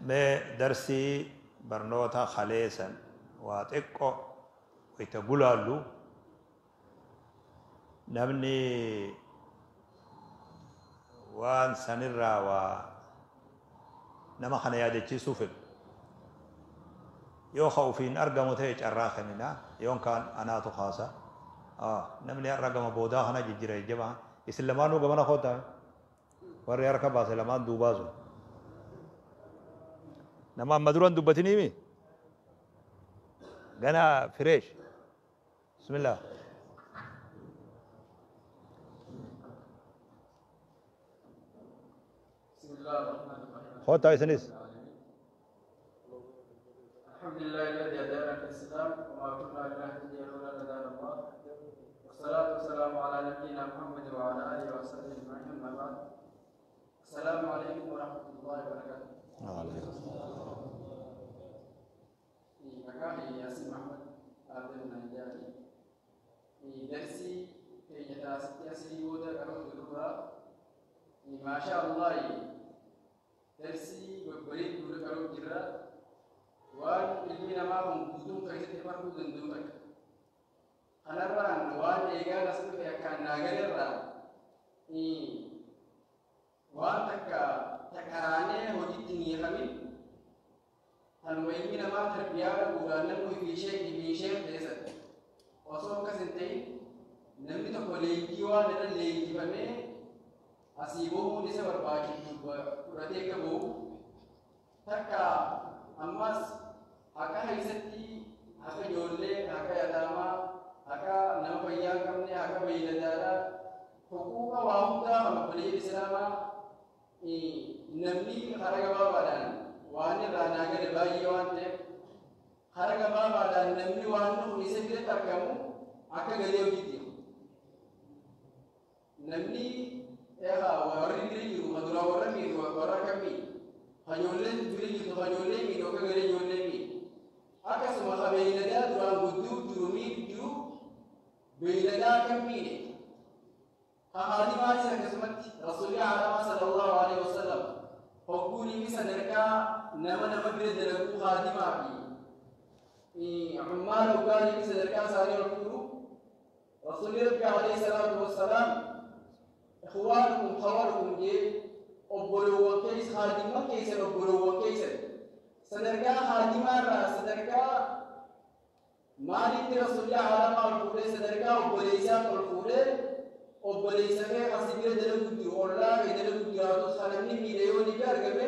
Mee darsii barnoota kaleessan waa xiqqoo wayita gulaallu namni waan sanirraa waa nama kana yaadachiisuu fedhu yoo ka ufiin argamu ta'e carraa kennina yoon kaan anaatu kaasa namni har'a gama boodaa kana jijjiira jajjabaa isin lamaanuu gamana kootaa warri harka baase lamaan duubaa sun nama amma duran dubbatiniimi gana fireesh bismillah. بسم الله الرحمن الرحيم. Kootaa isinis. الحمد لله الذي هدانا للإسلام وما كنا لنهتدي لولا أن هدانا الله، والصلاة والسلام على نبينا محمد وعلى آله وصحبه أجمعين، أما بعد، السلام عليكم ورحمة الله وبركاته. مكاني ياسين محمد عبد النجاري. درسي يتاسي بودا كرم دلوها ما شاء الله درسي بريد دول كرم جرا waan ilmi namaa kun guutuun keessatti marguu danda'u takka. Kanarraan waan eegaan as dhufe akkaan naagalerraa waan takka takaraanee hojiitti hin hiikamin kanuma ilmi namaa tarbiyaa dhabuudhaan namni ofii ishee keessatti osoo akkas hin ta'in namni tokko leenjii waan irra leenjifamee asii bahuun isa barbaachisu fudhatee akka bahu takka ammas haqa keessatti haqa ijoollee, haqa yataamaa, haqa nama fayyaa hin qabne, haqa beeyladaadhaa, huquuqa waa hundaa kan obboleeyyan islaamaa namni karaa gabaabaadhaan waan irraa naa gale baay'ee waan ta'eef karaa gabaabaadhaan namni waan dhufu isa biratti argamu akka galee hojiitti. Namni warri bira jiru kan duraa warra miidhu warra akkamii ijoolleen bira jirtu kan ijoollee miidhu akka galee ijoollee miidhu. Akkasuma ka beeyladaa duraan gudduu jiru miidhu jiru beeyladaa akka miidhe. Haadhimaanis akkasumatti Rasuulli Alamaa sallallahu alaihi wasallam hogguun inni sadarkaa nama nama bira dalaguu haadhimaa fi ummaan hoggaan inni sadarkaa isaanii ol fuudhu Rasuulli Rabbi alayhi salaatu wassalaam ikhwaanukum khawalukum jee obbolowwan keessa haadhimman keessan obbolowwan keessan sadarkaa haadhimaarraa sadarkaa maalitti Rasuulli Alamaa ol fuudhee sadarkaa obboleessaa ol fuudhee obboleessa kee asii bira dalagu jiru ollaa kee dalagu jiraatu kan namni miidhe yoo ni argame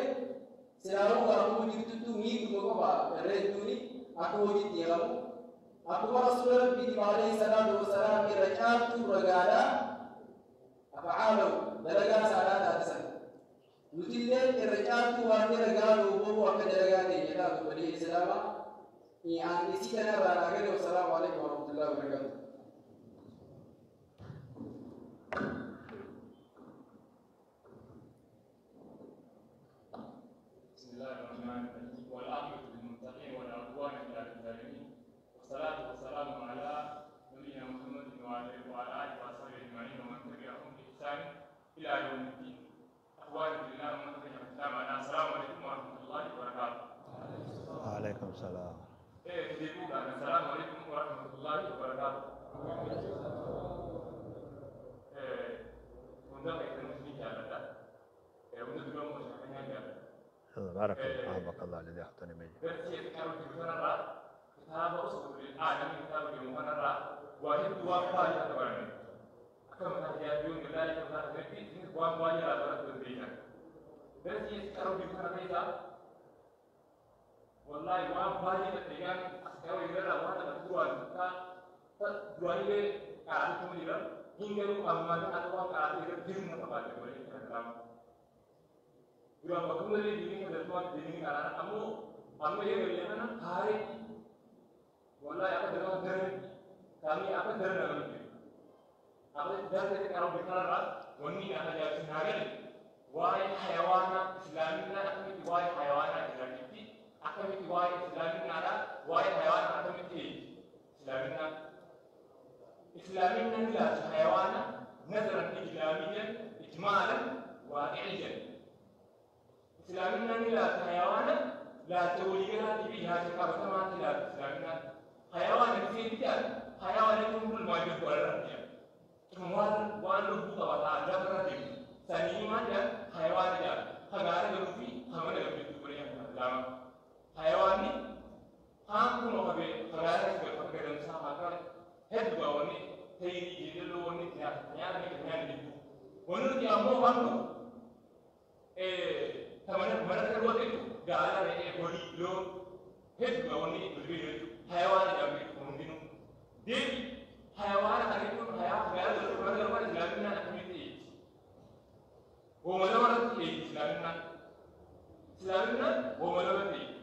silaafuu akkuma jirtutti miidhuma qofa irra hedduuni akka hojiitti eegamu. Akkuma Rasuula Rabbiitiif alayhi salaatu wassalaam irra caaltuu ragaadhaa afacaalahu dalagaa saalaa taasisan. Nutillee irra caaltuu waan ragaa nuu bahu akka dalagaa keenya taatu walii islaamaa. An isii kanarraa naa gale. Wassalaamu alaikum warahmatullahi wabarakatuh. بسم الله الرحمن الرحيم، والعاقبة للمتقين ولا عدوان إلا على الظالمين، والصلاة والسلام على نبينا محمد وعلى آله وصحبه أجمعين ومن تبعهم بإحسان إلى يوم الدين. أخواني في الله ومن تبعهم الإسلام، السلام عليكم ورحمة الله وبركاته. وعليكم السلام. إيه تجيبوا السلام عليكم ورحمة الله وبركاته. إيه هunda المسلمين جالتا. إيه هunda دلوم مشاهدين جالتا. بارك الله أحبك الله الذي أعطاني مجد. درسي كتاب الرا كتاب أسوة للعالم كتاب اليوم الرا واحد واقع يعتبرني أكمل هذه ذلك مثلا في وان واجه على درس درسي كتاب اليوم كيسا والله وان واجه تتجان أسكاوي غير واحد تدوان كا دواني كارثة مجرى هنگرو أمانة أتوا كارثة غير دين متبادل ولا كلام duraan bakka malee diinii kan diinii karaan ammoo amma yeroo yana haareetti wallahi akka darama daranitti kaamii akka daran namni akka darbe karaa beekanarraa wanni akka jaarsi naa gale waa'ee hayawaanaa islaaminaa akkamitti waa'ee hayawaanaa islaamitti akkamitti waa'ee islaaminaadhaa waa'ee hayawaanaa akkamitti islaaminaa islaaminaan ilaalcha hayawaanaa nazaran ijlaamiyyan ijmaalan waaqi'iyyan. Islaaminaan ilaalcha hayawaana Laalcha waliigalaatii fi ilaalcha qabatamaatti ilaalcha islaaminaan. Hayawaan akkasiin jedhan hayawaan jechuun kun maal jechuu irratti jedhan. Waan lubbuu qabataa lafa irra deemu. Sanii maal jedhan hayawaan jedhan. Hagaara galuu fi hamana galu jechuu godhee lama. Hayawaanni haan kun qabee hagaara galu akka gadamsaa akka hedduu wanni tayirii jeedaloo wanni nyaata nyaata jechuu. Wanni nuti ammoo qabnu mana galuu jechuun gaala re'ee horii loon hedduu wanni nuti beeknu jechuudha. Hayawaana jedhamu hundinuu. Deebi hayawaana kana jechuun hayawaana galu mana galu kana islaaminaan akkamitti eegi? Hooma lamarratti eegi islaaminaan. Islaaminaan hooma lamatti eegi.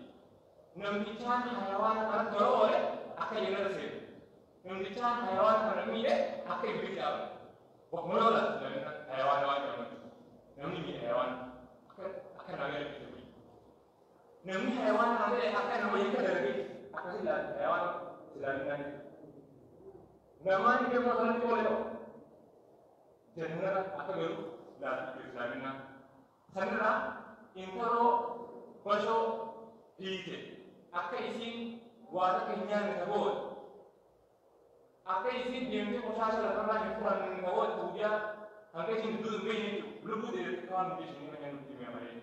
Namtichaan hayawaana kana tola oole akka jannata seenu. Namtichaan hayawaana kana miidhe akka ibidda caalu. Wakkuma lama laata islaaminaan hayawaana waan jedhamu. Namni miidhe hayawaana akka nama jedhamu. Namni hayawaana kana miidhe akka nama yakka dalagee akkasii ilaali hayawaana islaaminaan. Namaan deemu asirratti oole ta'u. Jannata akka galu laata islaaminaan. Sanirraa intaloo bashoo hiite akka isiin waa takka hin nyaanne ta goote akka isiin deemtee qoshaasha lafarraa hin furanne ta goote guyyaa hanga isiin duutu hin geenye jechuudha lubbuu deemtee waan nuti isheen nama nyaannu nutti malee.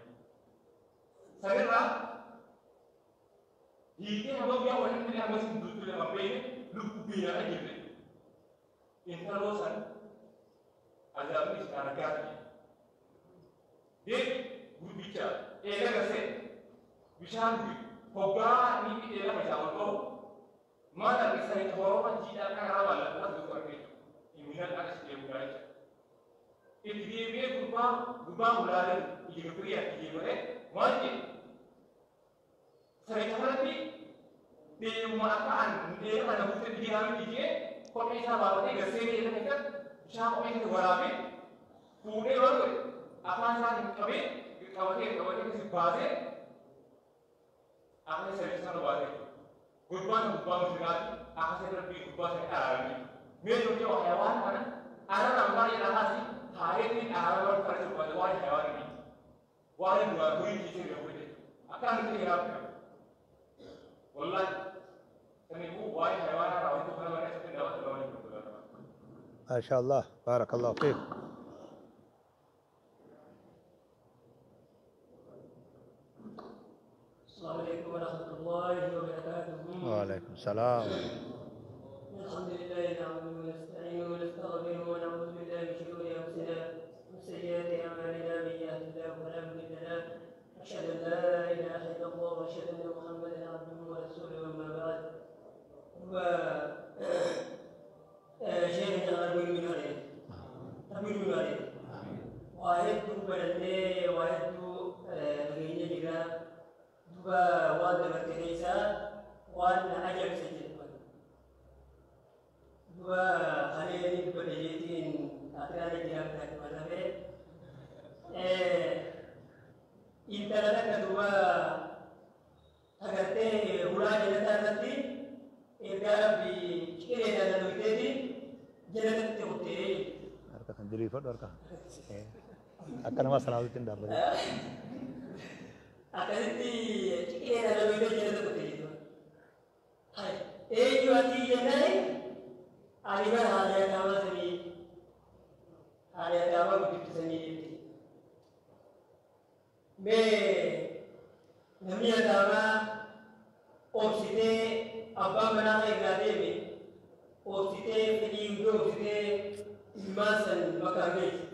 Sanirraa hiitee hanga guyyaa waliin illee hanga isiin duutu illee kan beekne lubbuu beelaa jirte. Intaloo san azaabni isin argaa ta'e. Deebi gurbicha eega gasee bishaan dhuge hoggaa inni eega isaa ol ba'u maal argisanii horoma jiidhaa akka karaa baallatu as gosa argee jiru. Imminaan akka si deemu jechuudha. Itti deebi'ee gurbaa gurbaa ulaalee ija firiyaa ija godhee maal jedhe saricha kanatti deemuma akka an eega kana buutee biyya miti jee kophee isaa baafatee gasee eega keessatti bishaan kophee isaa waraabee fuudhee waan godhe afaan isaatiin qabee qabatee qabatee kasi baasee akka saricha sana baasee gurbaan gurbaa mushrikaati akka rabbii gurbaa sana araarame mee nuti hayawaan kana araaraan baay'ee dhaqaasi taa'eetiin araarama wal fara jiru waa'ee hayawaan miti waa'ee duraa durii ciisee beeku jechuudha akka nuti hiraaf wallahi saniifuu waa'ee hayawaanaa raawwachuu kana malee asitti daawwatu nama hin jiru. ما شاء الله بارك الله فيك. السلام عليكم ورحمة الله وبركاته. وعليكم السلام. الحمد لله نحمده ونستعينه ونستغفره ونعوذ بالله من شرور أنفسنا وسيئات أعمالنا من يهده الله فلا مضل له أشهد أن لا إله إلا الله وأشهد أن محمدا عبده ورسوله أما بعد. شيخنا ربي من عليه وأيدو بلدي وأيدو غيني جرا duba waan dabarte keessaa waan na ajaa'ibsa jedhu. Duba halee dubbadhe jeetiin akiraana jiraa biraatti marrafee intala takka duba agartee hulaa jannataa irratti ergaa rabbi cireedhaan na dhuyteeti jannatatti kuttee. Harka kan diriirfadhu harka. Akka nama salaatutti hin dhaabbate. Akkasitti cireedhaan na dhuytee jannata kuttee jechuudha. Eenyu ati jennaan ani bara haala yaadaamaa sanii haala yaadaamaa guddiftu sanii jetti. Mee namni yaadaamaa obsitee abbaa manaa kan irraa deeme obsitee fedhii hundee obsitee ilmaan san bakka geessu.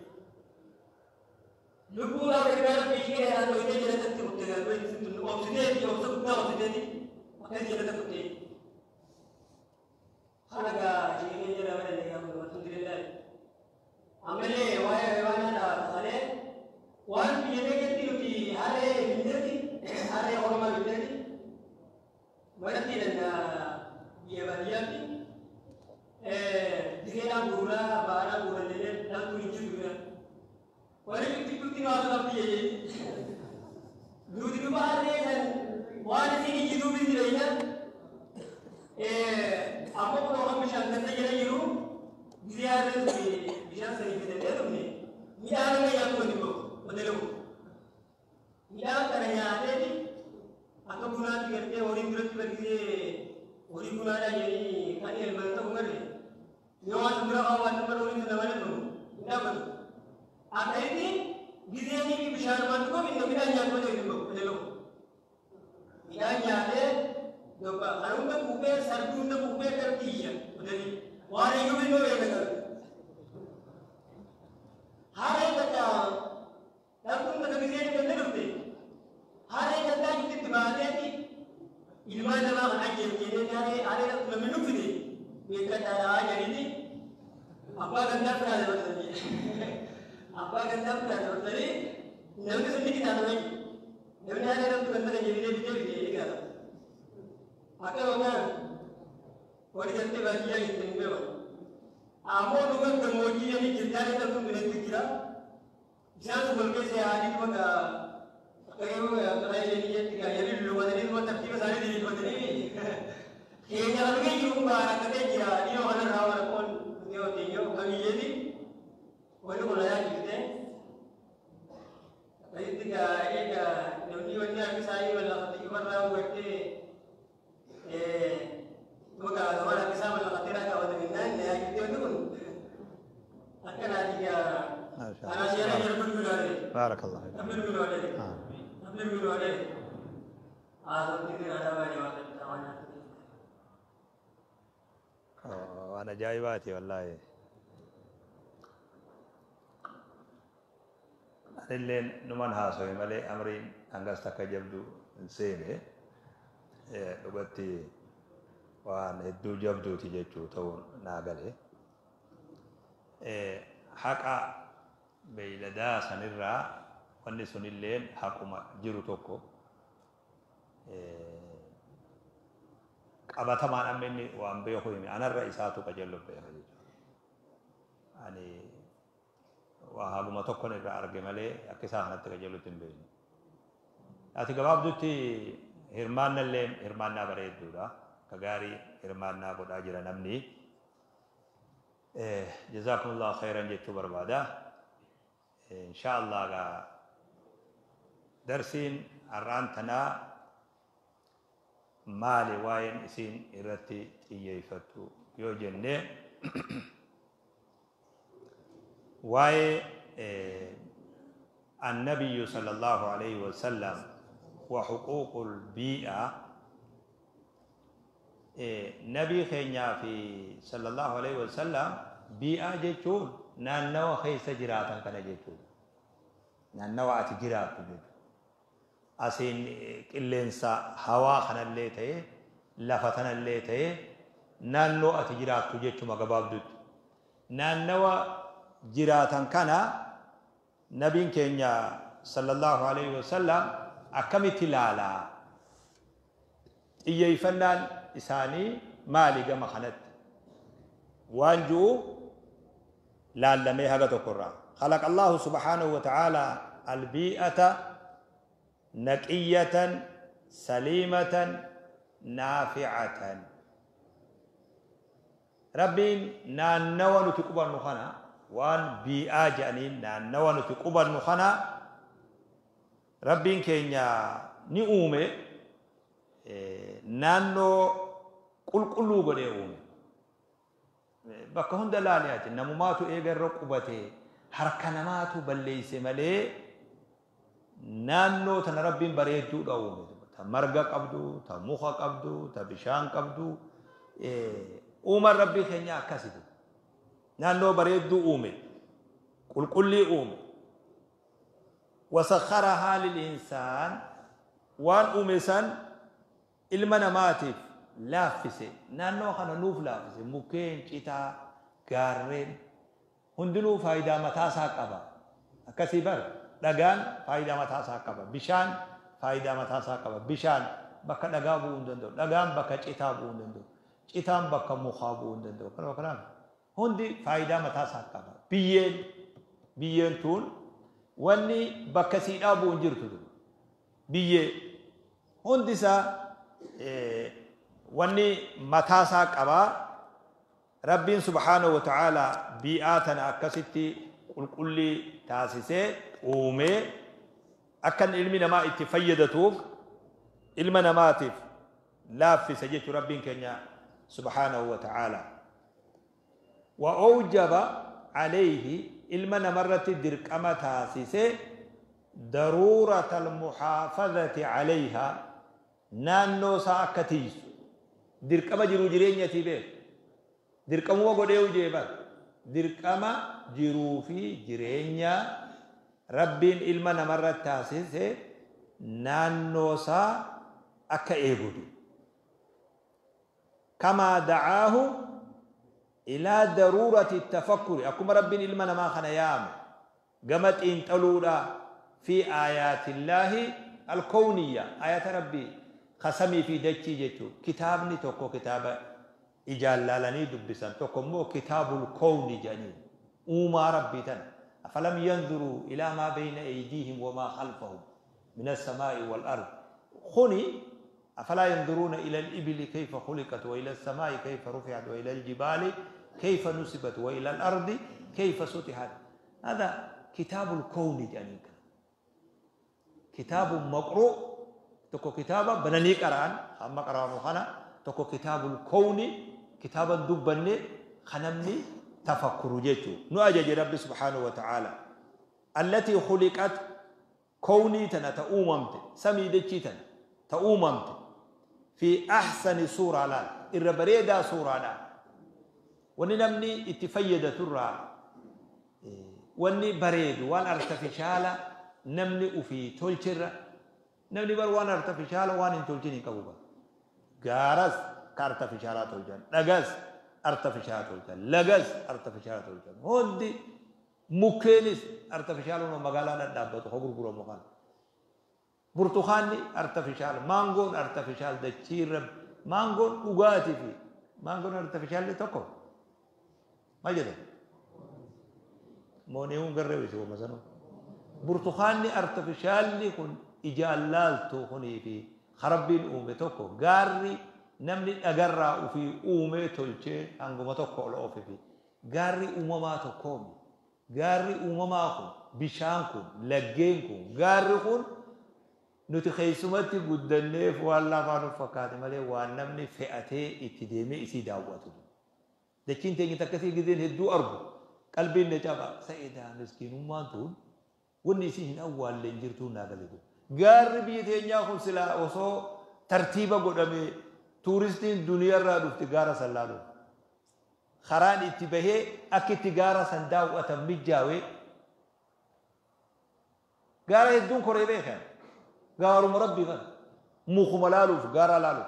Lubbuu gaafa irraa rabbi ishee irraa dhoytee jannatatti kutte garbee obsitee fi obsa guddaa obsiteeti akkas jannata kutte. Halaga ishee jala mana ne gaafa alhamdulillah. Ammallee waa'ee waan haadha waan biyya keessatti nuti harree binneeti harree ormaa binneeti manatti hidhanna biyya baadiyyaatti dirreenaa guuraa baanaa guurallee dhaltuu hin jiru bira. Warri gidduutti nu haasoo qabdi jedhee nuti duba harree san waan isin ijjituu bin jireenya ammoo kun waan bishaan ganda jala jiru gisee harreen sun bishaan sanii fidannee dhufne midhaan nama nyaatu waliin bahu. Odelewu. Midhaan kana nyaateeti Akka bunaatti gartee horiin duratti bargisee horii bunaadhaa jedhanii kan elman ta'u malee yoo waan dura qabu waan nama horiin sun nama elmamu hin dhaabbatu. Akkasitti gizeenii fi bishaan waan dhuguuf inni midhaan nyaatu malee hin dhugu. Midhaan nyaatee yookaan kan hunda quufee sarduu hunda quufee kan iyya odanii waan eeyyuu binnoo beeka qabu. Harreen takka dhabduun takka gizeen ganda dhufte harree gandaa jirtitti baateeti ilmaan namaa kan ajjeefte jennee harree harree dhabdu namni nuffite beekadhaadhaa jedhanii abbaa gandaa firaa dabarsanii abbaa gandaa firaa dabarsanii namni sun ni kitaabame namni harree dhabdu ganda kan jedhee bitee bitee ni kitaabame. Akka yookaan warri gartee baadiyyaa jirtan hin beekan. Ammoo dhugan gammoojjii jedhanii jirtaanii dhabduun bineensi jira. Bishaan sun wal keessa yaa'anii dhuma gaa akka yeroo karaa jedhanii jetti gaa yeroo lulluufatanii dhuma tartiiba isaanii diriirfatanii keenya kan dhugee jiru kun baarakkatee jira dhiyoo kanarraa waan qoon dhugee oteenyoo kamiyyeeti wanni kun ayaa jirte. Akkasitti gaa egaa namni wanni harki isaanii mallaqate ifarraa hubattee Muka waan harki isaa mallaqatee raawwate jennaan ayaa jirte wanni kun akkanaati gaa. ما شاء أنا شيء الله. أنا أقول له بارك الله فيك. أقول له آه. أقول له وأنا جايباتي والله. Anillee numan haasawe malee amriin hangas takka jabdu hin seene dhugatti waan hedduu jabduuti jechuu ta'uun naa gale. Haqa beeyladaa sanirraa wanni sunilleen haquma jiru tokko qabatamaan amma inni waan beeku hime anarra isaatu qajeello beeka jechuudha. Ani waa haguma tokkon irraa arge malee akka isaa kanatti qajeelutti hin beekne. Ati gabaabdutti hirmaannallee hirmaannaa bareedduudha. Akka gaarii hirmaannaa godhaa jira namni. Jazaakumullahu khairan jechuu barbaada. Insha Allah gaa darsiin har'aan tanaa maali waa'een isiin irratti xiyyeeffattu yoo jenne waa'ee النبي صلى الله عليه وسلم وحقوق البيئة. نبي خينيا في صلى الله عليه وسلم بيئة جيتشون نانوا خيس جراتا كان جيتشون نانوا أتي جرات جيتشون أسين قلنسا هوا خنا اللي تي لفتنا اللي تي نانو أتي جرات جيتشون مقباب دوت نانوا جراتا كان نبي كينيا صلى الله عليه وسلم أكمت لالا إيه فنان إساني مالي جما خنت وانجو لالا ميها تقرأ. خلق الله سبحانه وتعالى البيئة نقية سليمة نافعة. ربي نانوا نتقبل نخنا وان بيئة جانين نانوا نتقبل نخنا ربي كينيا نؤمي naannoo qulqulluu godhee uume. Bakka hunda laaliyaati namumaatu eega irra qubatee harka namaatu balleeyse malee naannoo tana rabbiin bareedduudha uume. Ta marga qabdu, ta muka qabdu, ta bishaan qabdu. Uumaan rabbii keenya akkasitu. Naannoo bareedduu uume. Qulqullii uume. Wasakharahaa lil-insaan waan uume san ilma namaatiif laaffise. Naannoo kana nuuf laaffise. Mukkeen, citaa, gaarreen hundinuu faayidaa mataasaa qaba. Akkasii bara dhagaan faayidaa mataasaa qaba. Bishaan faayidaa mataasaa qaba. Bishaan bakka dhagaa bu'uu hin danda'u. Dhagaan bakka citaa bu'uu hin danda'u. Citaan bakka mukaa bu'uu hin danda'u. Kanuma kanaaf hundi faayidaa mataasaa qaba. Biyyeen tun wanni bakka siidhaa bu'u hin jirtu. Biyyee hundi isaa wanni mataasaa qabaa. Rabbiin subhaanahu wa ta'aalaa bii'aa tana akkasitti qulqullii taasisee uumee akka ilmi namaa itti fayyadatuuf Ilma namaatiif laaffise jechuu Rabbiin keenya subhaanahu wa ta'aala. Wa awjaba alayhi, ilma namarratti dirqama taasise, daruurata almuhaafazati alayha, naannoo isaa akka tiisu dirqama jiruu jireenyatii beeku dirqamuma godhee hojee bar dirqama jiruu fi jireenya Rabbiin ilma namarratti taasise naannoo isaa akka eegudu. Kamaa da'aahu ilaa daruurati tafakkuri, akkuma Rabbiin ilma namaa kana yaame gama xiinxaluudha, fi aayaatillaahi alkowniyya, aayata Rabbii ka samii fi dachii jechuu. Kitaabni tokko kitaaba ijaan laalanii dubbisan, tokko immoo kitaabul kowni jedhanii uumaa Rabbii tana. Afalam yanzuruu ilaa maa bayna aydiihim wamaa khalfahum min assamaa'i wal ard, kuni afalaa yanzuruuna ila al-ibili kayfa khuliqat wa ila as-samaa'i kayfa rufi'at wa ila al-jibaali kayfa nusibat wa ila al-ardi kayfa sutihat. Hada kitaabul kowni jedhanii kana kitaabun maqruu, tokko kitaaba bananii qara'an amma qara'amu kana, tokko kitaabul kowni, kitaaban dubbanne ka namni tafakkuru jechuu. Nu ajaje Rabbi subhaanahu wa ta'aala allatii khuliqat, kownii tana ta uumamte, samii dachii tana ta uumamte, fi ahsani suuraa, laal irra bareedaa suuraadha. Wanni namni itti fayyadaturraa wanni bareedu waan artifishaala namni ufii tolchirra. Namni bar waan artifishaala waan hin tolchin hin qabu. Bar gaaras ka artifishaalaa tolchan, dhagas artifishaala tolchan, lagas artifishaala tolchan, hundi mukkeenis artifishaaluma magaalaa dhadhaabbatu ka gurguramu kana. Burtukaanni artifishaal, maangoon artifishaal, dachiirra maangoon dhugaatii fi maangoon artifishaalli tokko maal jedhan mooniiwwan garree wisi wama sanuu. Burtukaanni artifishaalli kun ijaan laaltu kunii fi karabbiin uume tokko. Gaarri namni dhagarraa ufii uumee tolchee hanguma tokko ol oofe fi gaarri uumamaa tokkoomi. Gaarri uumamaa kun, bishaan kun, laggeen kun, gaarri kun nuti keessumatti guddanneef waan lafaa nuuf fakkaate malee waan namni fe'atee itti deemee isii daawwatu. Dachiin teenya takkasii gizeen hedduu argu qalbiin na caba. Sa'idaa miskiinummaan tun wanni isii hin awwaalle hin jirtuu naa galetu. Gaarri biyya teenyaa kun silaa osoo tartiiba godhamee tuuristiin duniyaarraa dhufti gaara san laaluuf. Karaan itti bahee akka itti gaara san daawwatan mijaawee gaara hedduun koree beekan. Gaaruma Rabbii kana mukuma laaluuf, gaara laaluuf.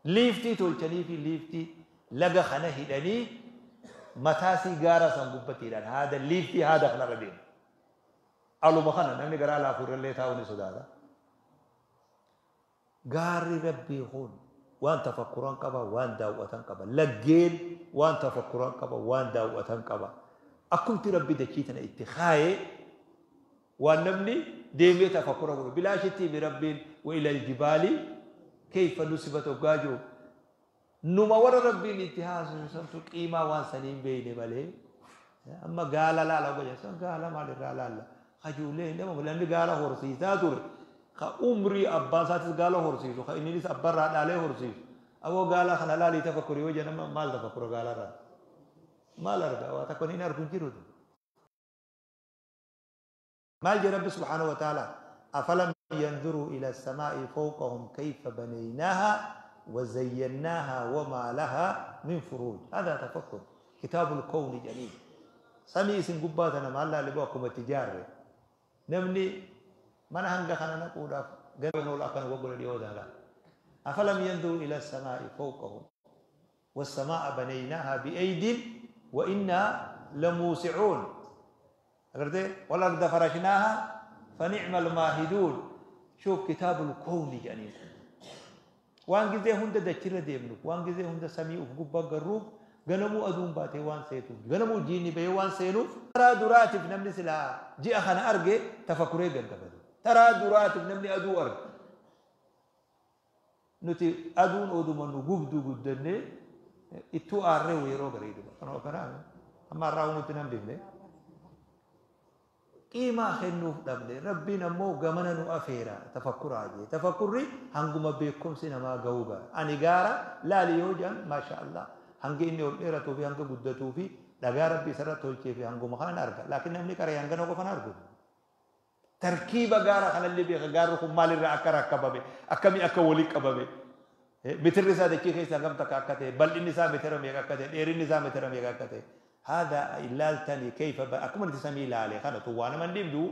Liiftii tolchanii fi liiftii laga kana hidhanii mataasii gaara san gubbatti hidhan, haada liiftii haada kanarra deemu. Aluma kana namni garaa laafuu irrallee taa'uu ni sodaata. Gaarri Rabbii kun waan tafakkuran qaba, waan daawwatan qaba. Laggeen waan tafakkuran qaba, waan daawwatan qaba. Akkumti Rabbi dachii tana itti kaayee waan namni deemee tafakkura godhu. Bilaashitti himi Rabbiin wa ila aljibaali kayfa nusibat hoggaa jiru. Numa warra Rabbiin itti haasa'u santu qiimaa waan sanii hin beekne malee. Amma gaala laala hoggaa jedhu gaala maalirraa laalla? Hajuulee nama namni gaala horsiisaa ture. Ka umrii abbaa isaatis gaala horsiisu, ka inninis abbarraa dhaalee horsiisu. Aboo gaala kana laalii tafakkuri yoo jedhan maal tafakkura gaalarraa? Maal argaa? Waa takka hin argu hin jiru. Maal jedhe Rabbi subhaanahu wa ta'ala? Afalam yanzuruu ila samaa'i fawqahum kayfa banaynaaha wa zayyannaaha wamaa lahaa min furuuj. Hada tafakkur. Kitaabul kowni jedhanii. Samii isin gubbaa tana maal laalle boo akkuma itti ijaarre. Namni mana hanga kana naquudhaaf gara ol akkana goggola dhiyoo daagaa. Afalam yanzuruu ila samaa'i fawqahum wassamaa'a banaynaaha bi'aydin wa innaa lamuusi'uun. Agartee, wal arda farashnaaha fa ni'mal maahiduun. Shuuf, kitaabul kowni jedhanii kun. Waan gizee hunda dachirra deemnuuf, waan gizee hunda samii uf gubbaa garruuf, ganamuu aduun baatee waan seetuuf, ganamuu jiinni bahee waan seenuuf, taraa duraatiif namni silaa ji'a kana arge tafakkuree gaggabate. Taraa duraatiif namni aduu arge. Nuti aduun oduma nu gubdu guddannee ittuu aarree yeroo garii dhufa. Kanuma kanaa amma har'aa nutti nan bifne. Qiimaa kennuuf dhabne. Rabbiin ammoo gamana nu afeera tafakkuraa jee. Tafakkurri hanguma beekumsi namaa ga'uu ga'a. Ani gaara laali yoo jedhan, maasha Allah, hangi inni ol dheeratuu fi hanga guddatuu fi dhagaa Rabbi isarra tolchee fi hanguma kanan arga. Laakiin namni qaree hangana qofan argu. Tarkiiba gaara kanallee beeka. Gaarri kun maalirraa akka rakkabame, akkamii akka walii qabame, mitirri isaa dachii keessa hangam takka akka ta'e, bal'inni isaa mitira meeqa akka ta'e, dheerinni isaa mitira meeqa akka ta'e. Haadha ilaaltanii keeyfa akkuma nuti samii ilaale kana tun waa nama hin dhibdu.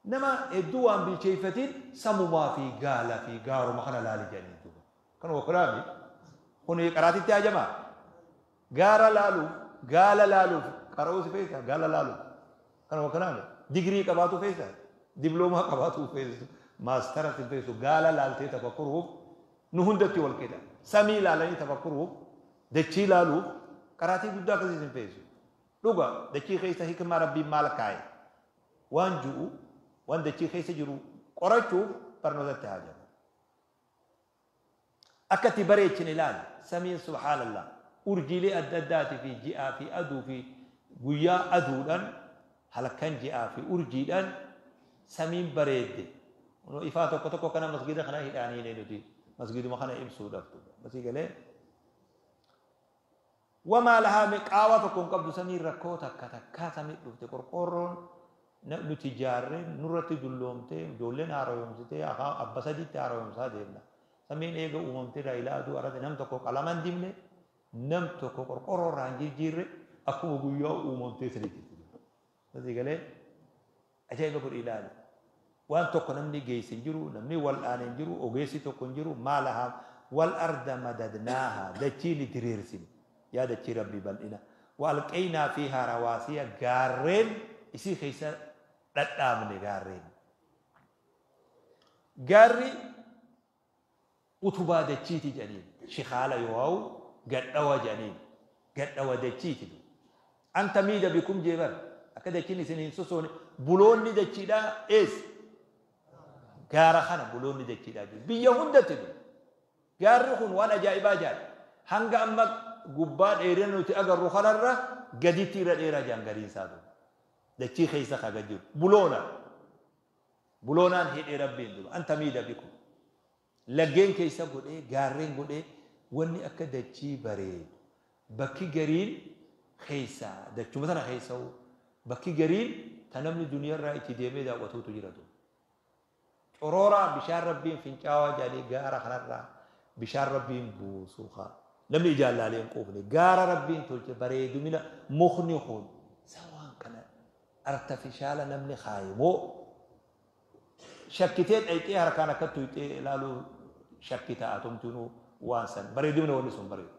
Nama hedduu waan bilcheeffatiin samumaa fi gaala fi gaaruma kana laali jedhanii duuba. Kanuma kanaami kun qaraatitti hajamaa. Gaara laaluuf, gaala laaluuf qara'uu si feesa, gaala laaluuf. Kanuma kanaami digirii qabaatu feesa, diploomaa qabaatu feesu, maastara si feesu. Gaala laaltee tafakkuruuf nu hundatti wal qixa. Samii laalanii tafakkuruuf, dachii laaluuf qaraatii guddaa akkasii sin feesu. Dhuga dachii keessa hikmaa Rabbiin maal kaa'e waan ju'u, waan dachii keessa jiru qorachuuf barnootatti haajama. Akka itti bareechine ilaali. Samiin, subhaanallah, urjiilee adda addaatii fi ji'aa fi aduu fi guyyaa aduudhaan, halkan ji'aa fi urjiidhaan samiin bareedde. Ifaa tokko tokko kana masgida kana hidhaanii nuti masgiduma kana ibsuudhaaf. Masii galee wamaa lahaa qaawaa tokko hin qabdu samiin. Rakkoo takka takkaa samii dhufte, qorqoorroon nuti ijaarree nurratti dulloomtee ijoolleen haaromsitee abba sadiitti haaromsaa deemna. Samiin eega uumamtee irraa ilaa aduu arate nam tokko qalama hin dibne, nam tokko qorqoorroo irraa hin jijjiirre, akkuma guyyaa uumamtee sanitti. Masii galee ajaa'iba godhi ilaali. Waan tokko namni geesse hin jiru, namni wal'aane hin jiru, ogeessi tokko hin jiru. Maa lahaa wal arda madadnaaha, dachii ni diriirsine. Yaa dachii Rabbii bal'ina. Wa alqaynaa fiihaa rawaasiya, gaarreen isii keessa dhadhaabne gaarreen. Gaarri utubaa dachiiti jedhaniin. Shikaala yoo gadhawa jedhaniin. Gadhawa dachiiti. An tamiida bikum jeebar. Akka dachiin isin hin sosoone buloonni dachiidhaa eessa? Gaara kana buloonni dachiidhaa jiru. Biyya hundatti jiru. Gaarri kun waan ajaa'ibaa jaal. Hanga amma gubbaa dheerina nuti agarru kanarra gaditti irra dheeraa jiran gariin isaa jiru. Dachii keessa kaga jiru. Buloona. Buloonaan hidhee Rabbiin dura. An tamiida bikum. Laggeen keessa godhee, gaarreen godhee, wanni akka dachii bareedu. Bakki gariin keessa, dachuma sana keessa, bakki gariin ta namni duniyaarraa itti deemee daawwatuutu jiratu. Corooraa bishaan Rabbiin fincaawaa jedhanii gaara kanarraa bishaan Rabbiin buusu haa. Namni ijaan laalee hin quufne. Gaara Rabbiin tolche, bareedumina mukni kun isa waan kana artificial namni kaaye moo shakkitee dhayxee harkaan akka tuyxee ilaaluu shakkita atumtinuu waan san bareedumina wanni sun bareedu.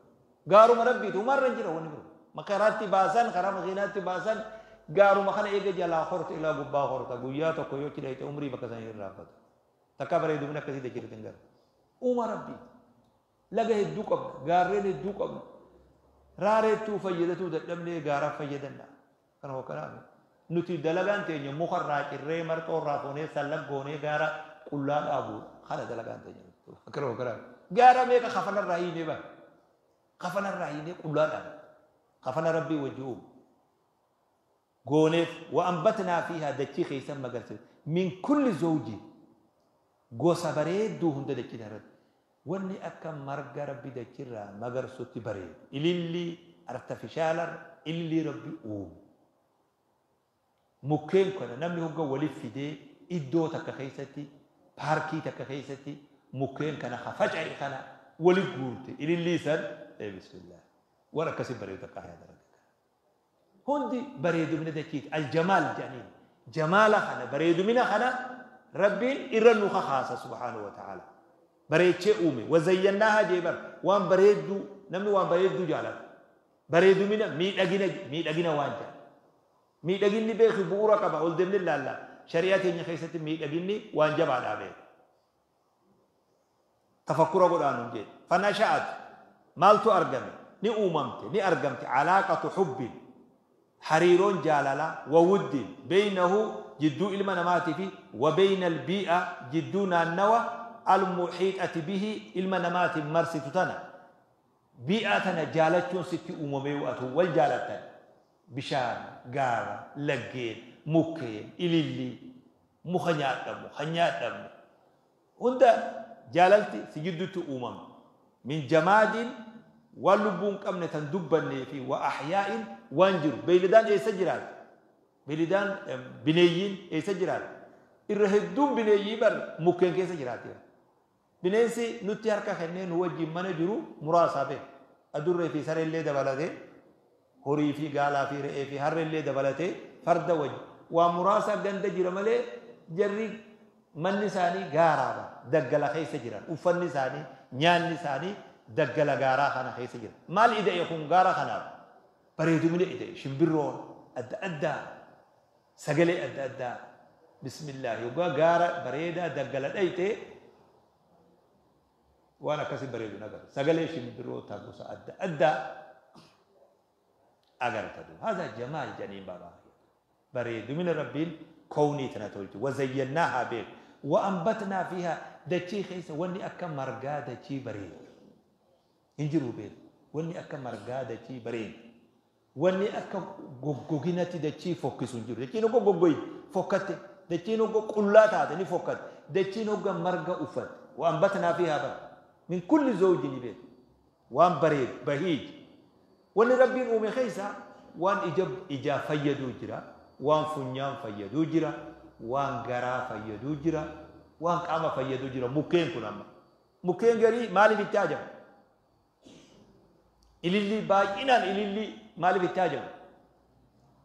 Gaaruma Rabbiiti, umarra hin jira wanni biroo. Makaraatti baasan, karaa makiinaatti baasan, gaaruma kana eega jalaa horta ilaa gubbaa horta, guyyaa tokko yoo achi dhayxe umrii bakka san irraanfata. Takka bareedumina akkasii dachirratti hin garu. Uuma Rabbiiti. Laga hedduu qabna, gaarreen hedduu qabna. Raareettuu fayyadatuu dadhabnee gaaraaf fayyadanna. Kana hokkanaaf. Nuti dalagaan teenya mukarraa cirree, marxoorraa foonee, sallaggoonee gaara qullaa dhaabuudha. Kana dalagaan teenya. Kana hokkanaaf. Gaara meeqa kafanarraa hiinee bara. Kafanarraa hiinee qullaa dhaabu. Kafana Rabbii wajji uumu. Gooneef wa ambatnaa fiihaa, dachii keessan magarsine, min kulli zawji, gosa bareedduu hunda dachii irratti. Wanni akka marga Rabbi dachirraa magarsutti bareedu. Ilillii artificialar, ilillii Rabbi uumu. Mukkeen kana namni hogga waliif fidee iddoo takka keessatti, paarkii takka keessatti mukkeen kana faca'e kana wali guurte ilillii san, bismillah, waan akkasii bareedu takka hayaa dalaga. Hundi bareedumina dachiiti. Aljamaal jedhaniin. Jamaala kana, bareedumina kana Rabbiin irra nu kakaasa subhaanahu wa ta'ala. Bareechee uume. Wazayyannaahaa jee bar. Waan bareedduu, namni waan bareedduu jaalata. Bareedumina, miidhagina, miidhagina waan jedha. Miidhaginni beeku bu'uura qaba. Ol deemnee ilaalla. Shari'aa teenya keessatti miidhaginni waan jabaadhaa beeku. Tafakkura godhaa nuun jedhe. Fanasha'at, maaltu argame? Ni uumamte, ni argamte calaaqatu hubbin, hariiroon jaalalaa, wa wuddin, beynahu, jidduu ilma namaatii fi, wa beyna albii'a, jidduu naannawa, almuxiixati bihi, ilma namaatiin marsitu tana. Bii'aa tana jaalachuun sitti uumamee atu wal jaalattan. Bishaan, gaara, laggeen, Mukkeen, ilillii, muka nyaadhamu, kan nyaadhamne hunda jaalalti si jidduutti uumama. Min jamaadin, waan lubbuu hin qabne tan dubbannee fi wa ahyaa'in, waan jiru. Beeyladaan eessa jiraata? Beeyladaan, bineeyyiin eessa jiraata? Irra hedduun bineeyyii bar mukkeen keessa jiraati. Bineensi nutti harka kennee nu wajjin mana jiru muraasaa beeku. Adurree fi sareellee dabalatee, horii fi gaalaa fi re'ee fi harreellee dabalatee, farda wajji waa muraasa ganda jira malee, jarri manni isaanii gaaraadha. Daggala keessa jiran. Uffanni isaanii, nyaanni isaanii daggala gaaraa kana keessa jira. Maal ida'e kun gaara kanaaf? Bareedumina ida'e. Shimbirroon adda addaa, sagalee adda addaa. Bismillah, yoggaa gaara bareedaa daggala dhayxee waan akkasii bareedu agarta. Sagalee shimbirroota gosa adda addaa agarta. Haza jamaal jedhaniin baabaa. Bareedumina Rabbiin kownii tana tolche. Wazayyannaahaa beek. Wa ambatnaa fiihaa, dachii keessa wanni akka margaa dachii bareedu hin jiru beek. Wanni akka margaa dachii bareedu. Wanni akka goggoginatti dachii fokkisu hin jiru. Dachiin hogga goggoyi fokkatte. Dachiin hogga qullaa taate ni fokkatte. Dachiin hogga marga uffatte. Wa ambatnaa fiihaa bara. Min kulli zawjin beek. Waan bareedu bahiij. Wanni Rabbiin uume keessa waan ija ijaa fayyaduu jira. Waan funyaan fayyaduu jira. Waan garaa fayyaduu jira. Waan qaama fayyaduu jira. Mukkeen kun amma. Mukkeen garii maaliif itti hajamu? Ilillii, baay'inaan ilillii maaliif itti hajamu?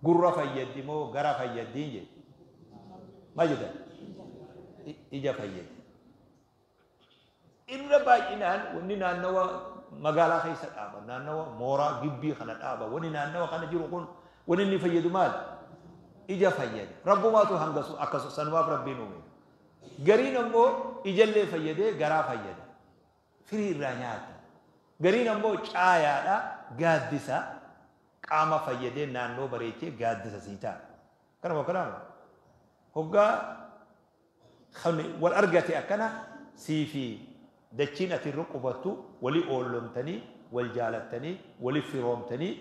Gurra fayyaddi moo gara fayyaddiin jedhe? Maal jedhan? Ija fayyaddi. Irra baay'inaan wanni naannawa magaalaa keessa dhaaban, naannawa mooraa gibbii kana dhaaban, wanni naannawa kana jiru kun wanni inni fayyadu maali? Ija fayyada. Rabbumaatu hangasu akkasu sanumaaf Rabbiin uume. Gariin ammoo ijallee fayyadee garaa fayyada. Firii irraa nyaata. Gariin ammoo caayaadha, gaaddisa, qaama fayyadee naannoo bareechee gaaddisa sii ta'a. Kanuma kanaama. Hoggaa kan wal argate akkana sii fi dachiin ati irra qubattu walii oollomtanii, wal jaalattanii, wali firoomtanii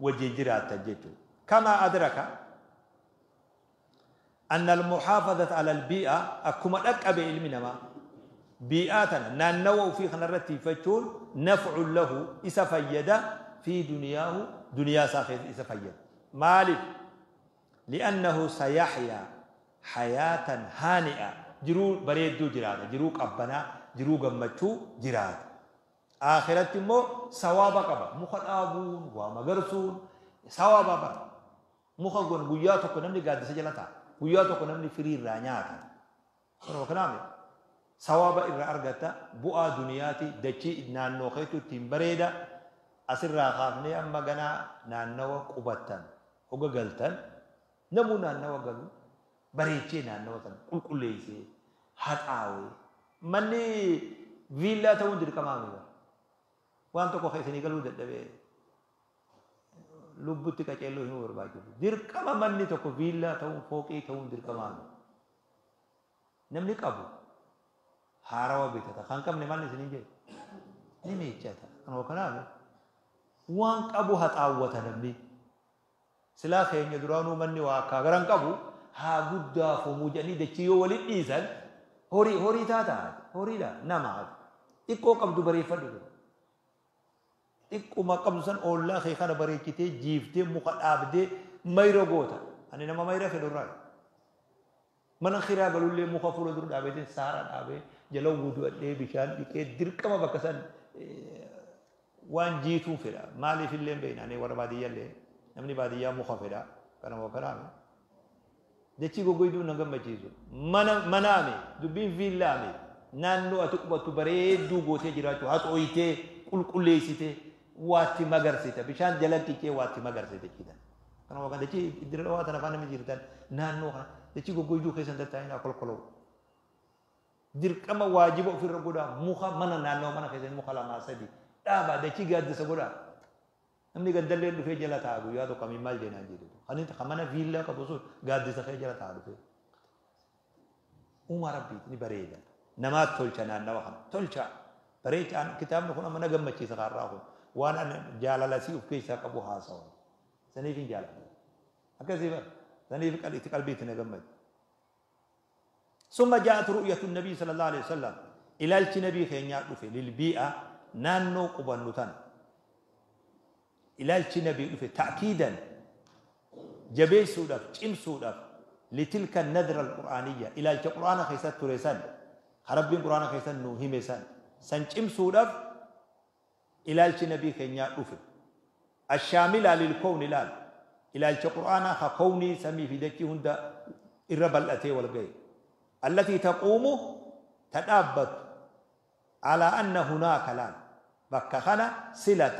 wajjin jiraattan jechuudha. Kamaa adraka أن المحافظة على البيئة akkuma dhaqqabe ilmi namaa bii'aa tana naannawa ofii kanarratti tiifachuun نفع له isa fayyada في دنياه, duniyaa isaa keessa isa fayyada. Maaliif? لأنه سيحيا حياة هانئة, jiruu bareedduu jiraata, jiruu qabbanaa, jiruu gammachuu jiraata. Akhiratti immoo sawaaba qaba. Muka dhaabuun, waa magarsuun sawaaba bara. Muka gon guyyaa tokko namni gaaddisa jala ta'a. Guyyaa tokko namni firii irraa nyaata. Kanuma kanaaf sawaaba irraa argata. Bu'aa duniyaati, dachii naannoo keetu ittiin bareeda. Asirraa kaafnee amma ganaa naannawa qubattan hoga galtan, namuu naannawa galu bareechee, naannawa sana qulqulleessee, haxaawee. Manni viillaa ta'uun dirqamaa miti. Waan tokko keessanii galuu dadhabee lubbutti qaceelloo himuu barbaachisu. Dirqama manni tokko viillaa ta'uun, fooqii ta'uun dirqamaa miti. Namni qabu haarawa bitata. Kan qabne maal isiniin jedhe? Ni miiccata. Kanuma kanaaf waan qabu haxaawwata namni. Silaa keenya duraanuu manni waa akka garan qabu haa guddaafamuu jedhanii dachii yoo waliin dhiisan horii horii taata, horiidha nama. Xiqqoo qabdu bareeffadhu. Xiqquma qabdu san oollaa kee kana bareechitee, jiiftee, muka dhaabdee, mayra goota. Ani nama mayra fedhu irraa. Mana kiraa galullee muka fuula dura dhaabeetiin, saara dhaabee, jala wudu'adhee, bishaan dhiqee, dirqama bakka san waan jiituu fedha. Maaliif illee hin beekne, ani warra baadiyyaallee, namni baadiyyaa muka fedha. Kanuma kanaame. Dachii goggoyduu na gammachiisu. Mana manaame dubbiin viillaame, naannoo ati qubattu bareedduu gootee jiraachuu, haxooyitee, qulqulleessitee, waatti magarsite, bishaan jala dhiqee waatti magarsite jechuudha. Kanuma kan dachii dirra waa tana afaan namni jirtan naannoo kana dachii goggoyduu keessan tattaa'inaa kolkoloo. Dirqama waajiba ofirra godhaa, muka mana naannoo mana keessatti muka lamaa sadi dhaabaa, dachii gaaddisa godhaa. Namni gandallee dhufee jala taa'a guyyaa tokko amiin maal jeenaan jedhu. Kan inni mana viillaa qabu sun gaaddisa kee jala taa'a dhufee. Uumaa Rabbiiti ni bareeda. Namaat tolcha naannawa kana. Tolcha. Bareechaan kitaabni kun amma na gammachiisa kaarraa kun. Waan ani jaalala sii of keessaa qabu haasawa. Saniif hin jaaladha. Akkasii bara. Saniif qalbiitti na gammade. ثم جاءت رؤية النبي صلى الله عليه وسلم إلى النبي خينيا دفه للبيئة نانو قبنوتان إلى النبي دفه تأكيدا جبيسودف چمسودف لتلك النذرة القرآنية إلى القرآن خيسات تريسان رب القرآن خيسان نوهمسان سن چمسودف إلى النبي خينيا دفه الشاملة للكون لال إلى القرآن خكوني سمي في دكي هند الربل أتي والغير التي تقوم تدابت على أن هناك لان بكخنا صلة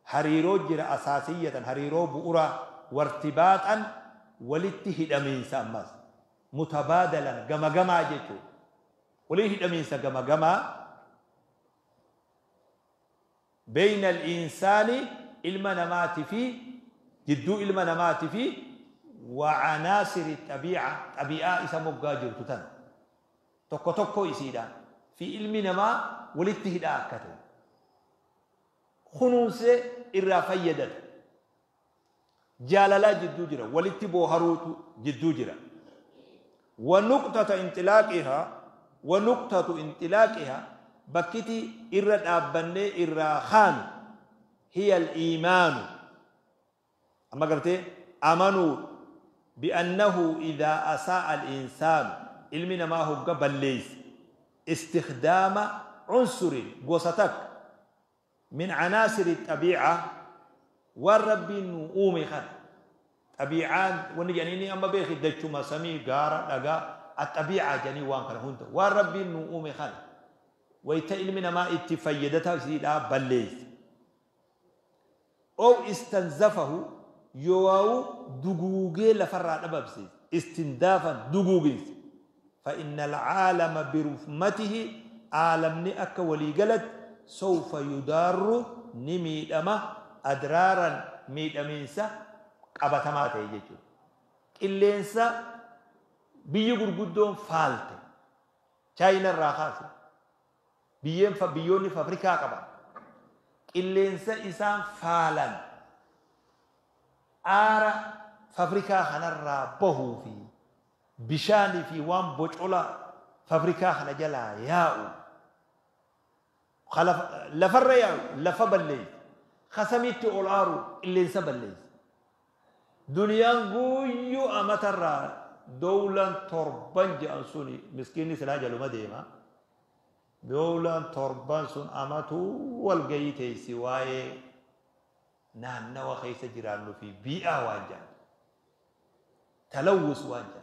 هريرو جرى أساسية هريرو بؤرة وارتباطا ولتهد أمين سامس متبادلا جما جما جيتو وليه أمين جما جما بين الإنسان المنامات في جدو المنامات في وعناصر الطبيعة طبيعة اسمه جاجر تتن tokko tokko isiidha fi ilmi namaa walitti hidhaa akka ta'e kunuunsee irraa fayyadata jaalalaa jidduu jira walitti booharuutu jidduu jira wa nuqtatu inxilaaqihaa bakkiti irra dhaabbannee irraa haanu hiya al-iimaanu amma gartee amanuu bi'annahu idaa asaa'a al-insaanu ilmi namaa hogga balleeyse istikhdaama cunsurin gosa takka min canaasiri xabiica waan rabbiin nu uume kana xabiicaan wanni jedhanii amma beeki dachuma samii gaara dhagaa axabiicaa jedhanii waan kana hunda waan rabbiin nu uume kana wayta ilmi namaa itti fayyadata isiidhaa balleeyse ow istanzafahu yoowaa'u duguugee lafarraa dhabamsiise istindaafan duguuginse فإن العالم برفمته عالمني أكا ولي قلت سوف يدار نميدما أدرارا ميدمينسا قبتما تيجي قلينسا بيي غرغدون فالت چاينا الراخاس بيين فبيوني فابريكا قبا قلينسا إسان فالا آرا فابريكا خنرا بهو في bishaanii fi waan bocola fabrikaa kana jalaa yaa'u lafarra yaa'u lafa balleeyse kasamiitti ol aaru qilleensa balleeyse duniyaan guyyuu amatarraa dowlan torban je'an suni miskiinni silaa jaluma deema dowlan torban sun amatuu walgayii teessi waa'ee naannawa keessa jiraannu fi bii'aa waan jedhan talawwus waan jedhan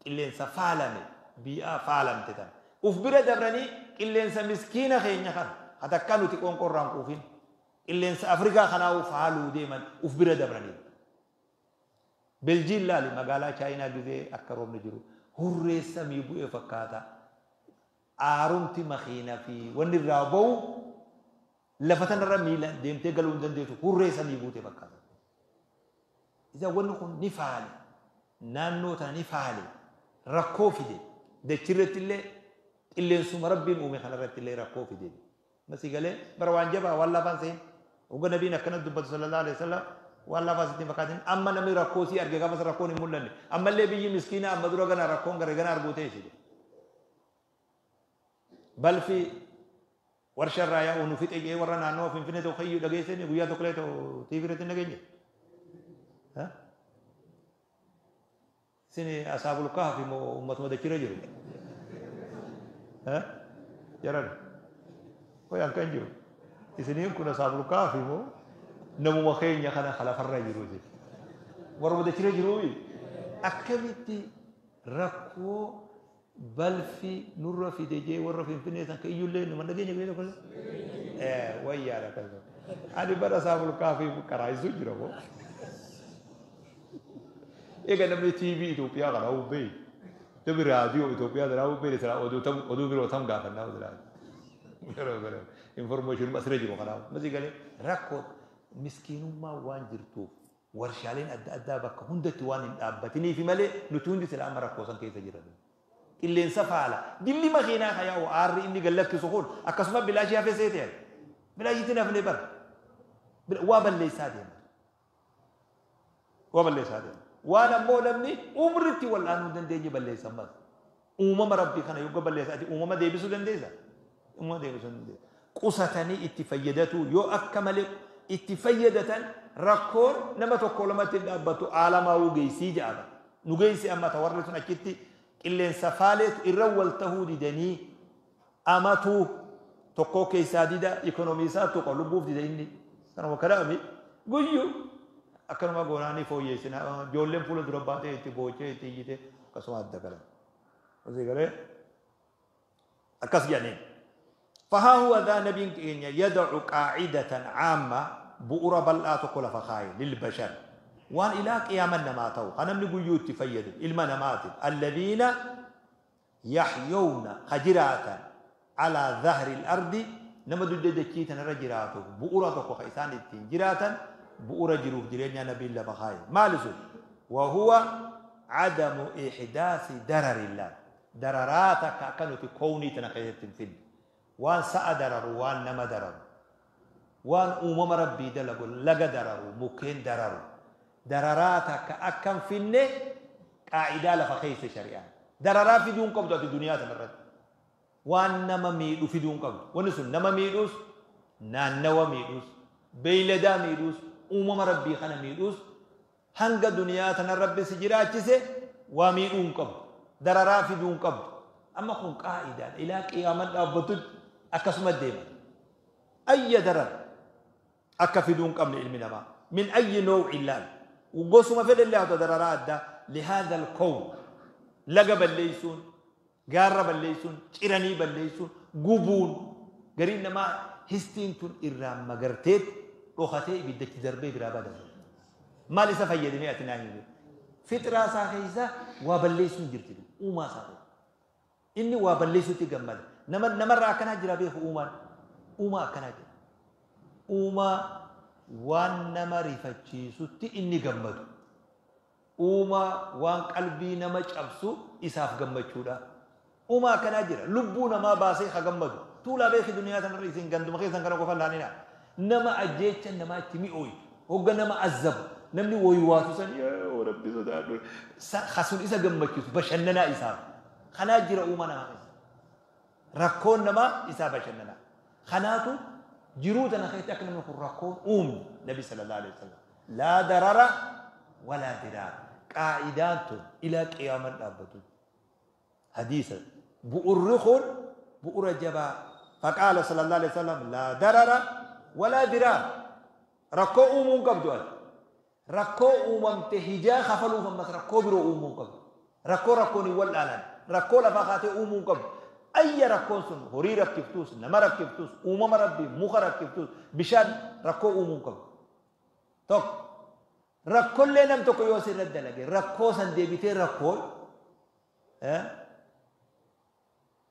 qilleensa faalame bii'aa faalamte tan uf bira dabranii qilleensa miskiina keenya kana hatakka nuti qonqorraan quufin qilleensa Afrikaa kanaa'u faaluu deeman uf bira dabranii. Beljiin laali magaalaa Chaayinaa gizee akka roobni jiru hurree samii bu'ee fakkaata aarumti makiina fi wanni irraa ba'u lafa tanarra miila deemtee galuu hin dandeessu hurree samii buutee fakkaata. Isa wanni kun ni faale naannoo tana ni faale rakkoo fide dachirratti illee qilleensuma rabbiin uume kanarratti illee rakkoo fide. Masii galee bara waan jabaa waan lafaan seen hogga nabiin akkana dubbatu sallallahu alaihi wasallam waan lafaa sitti hin fakkaatin amma namni rakkoo sii arge gaafas rakkoon hin mul'anne ammallee biyyi miskiina amma dura gana rakkoon gara gana arguu ta'e balfi warshaarraa yaa'u nu fixe jee warra naannoo Finfinnee tokko iyyuu dhageessanii guyyaa tokko illee TV irratti hin dhageenye. Isin asaabul kahfi moo uummatuma dachirra jiru? Jaran. Wayaan kan jiru. Isiniin kun asaabul kahfi moo namuma keenya kana lafarra jiru isin. Warra dachirra jiru akkamitti rakkoo balfi nurra fide jee warra Finfinnee san iyyullee numa dhageenya guyyaa tokko illee. Wayyaadha kan. Ani bara asaabul kahfi karaa isu jira moo. Egaa namni TV Itoophiyaa kana hubbee namni raadiyoo Itoophiyaa kana hubbee silaa oduu biroo tam gaafannaa silaa. Yeroo information asirra jiru kanaaf masii galee rakkoo miskiinummaa waan jirtuuf warshaaleen adda addaa bakka hundatti waan hin dhaabbatiniifi malee nuti hundi silaa amma rakkoo san keessa jiran. Qilleensa faala dilli makiinaa kan yaa'u aarri inni gallakkisu kun akkasuma bilaashii hafee seete bilaashiitti hafnee bara waa balleessaa deema. Waa balleessaa deema. Waan ammoo namni umritti wal'aanuu dandeenye balleessan mas. Uumama rabbii kana yogga balleessa ati uumama deebisuu dandeessa? Uumama deebisuu dandeessa. Qusatanii itti fayyadatu yoo akka malee itti fayyadatan rakkoon nama tokko lamatti hin dhaabbattu aalamaawuu geessii jedhama. Nu geessi amma ta warri sun achitti qilleensa faaleetu irra wal tahuu didanii amatuu tokkoo keessaa dida ikonoomii isaa tokko lubbuuf dida inni kanuma kadhaami guyyuu akkanuma goonaanii fooyyeessina ijoolleen fuula dura baatee itti boochee itti iyyite akkasuma adda galan. Asii galee akkas jedhaniin. فها هو ذا نبي يدع قاعدة عامة بؤرة بلآ تقول فخاي للبشر وان إلى قيام النماتو أنا من قيوت تفيد المنامات الذين يحيون خجراتا على ظهر الأرض نمد دكيتا رجراته بؤرة تقول خيسان التين جراتا بؤرة جروف جرين نبي الله فخاي ما لسو وهو عدم إحداث درر الله درراتك كانت كوني تنخيت في وان سأدرر وان نما درر وان أمم ربي دلقوا لقى درر مكين درر درراتك أكم فيني قاعدة لفخيس شريعة دررا في دون قبضة في الدنيا تمرد وان نما ميدو في دون قبض ونسو نما ميدوس نانوا ميدوس بيلدا ميدوس أمم ربي خنا ميدوس هنگا دنيا تنربي سجراتشسي وميدون قبض دررا في دون قبض أما كون قاعدة إلى قيامة أبتد أكسم الديمة أي درر أكفدون قبل علمنا ما من أي نوع الله وقسم في الله دررات ده لهذا الكون لقب الليسون قارب الليسون شرني بالليسون قبون قرينا ما هستين تون إرام مقرتيت روختي بدك دربي برابدا ما لسه فيدني أتناهي فترة ساخيسة وبالليسون جرتدو وما ساخي إني وبالليسون تجمد نمر أكنا جرابيه أوما أوما أكنا جرا أوما وان نمر فتشيسو تإني جمدو أوما وان قلبي نمج أبسو إساف جمد شودا أوما أكنا جرا لبونا ما باسي خجمدو طول بيه دنيا تنريسين جندم خيسان كانوا قفل لانينا نما أجيتش نما تمي أوي هو نما عذب نمني ويواتو سن يا ربي صدق خسون إسا جمد شو بشننا إساف خنا جرا أوما نما rakkoon namaa isaa bashannana kanaatu jiruu tana keessatti akka namni kun rakkoon uumne nabi sallallahu alaihi wasallam laa darara walaa diraara qaa'idaan tun ilaa qiyaaman dhaabbatu hadiisa bu'urri kun bu'ura jabaa faqaala sallallahu alaihi wasallam laa darara walaa diraara rakkoo uumuu hin qabdu ati rakkoo uumamte hijaa kafaluuf ammas rakkoo biroo uumuu hin qabdu rakkoo rakkoon hin wal'aanan rakkoo lafaa kaatee uumuu hin qabdu أي ركون سن هوري ركفتوس نما ركفتوس أمم ربي مخ ركفتوس بشان ركو أمم توك ركول لنم توك يوسي رد لقي ركو سن ديبتي ركول أه؟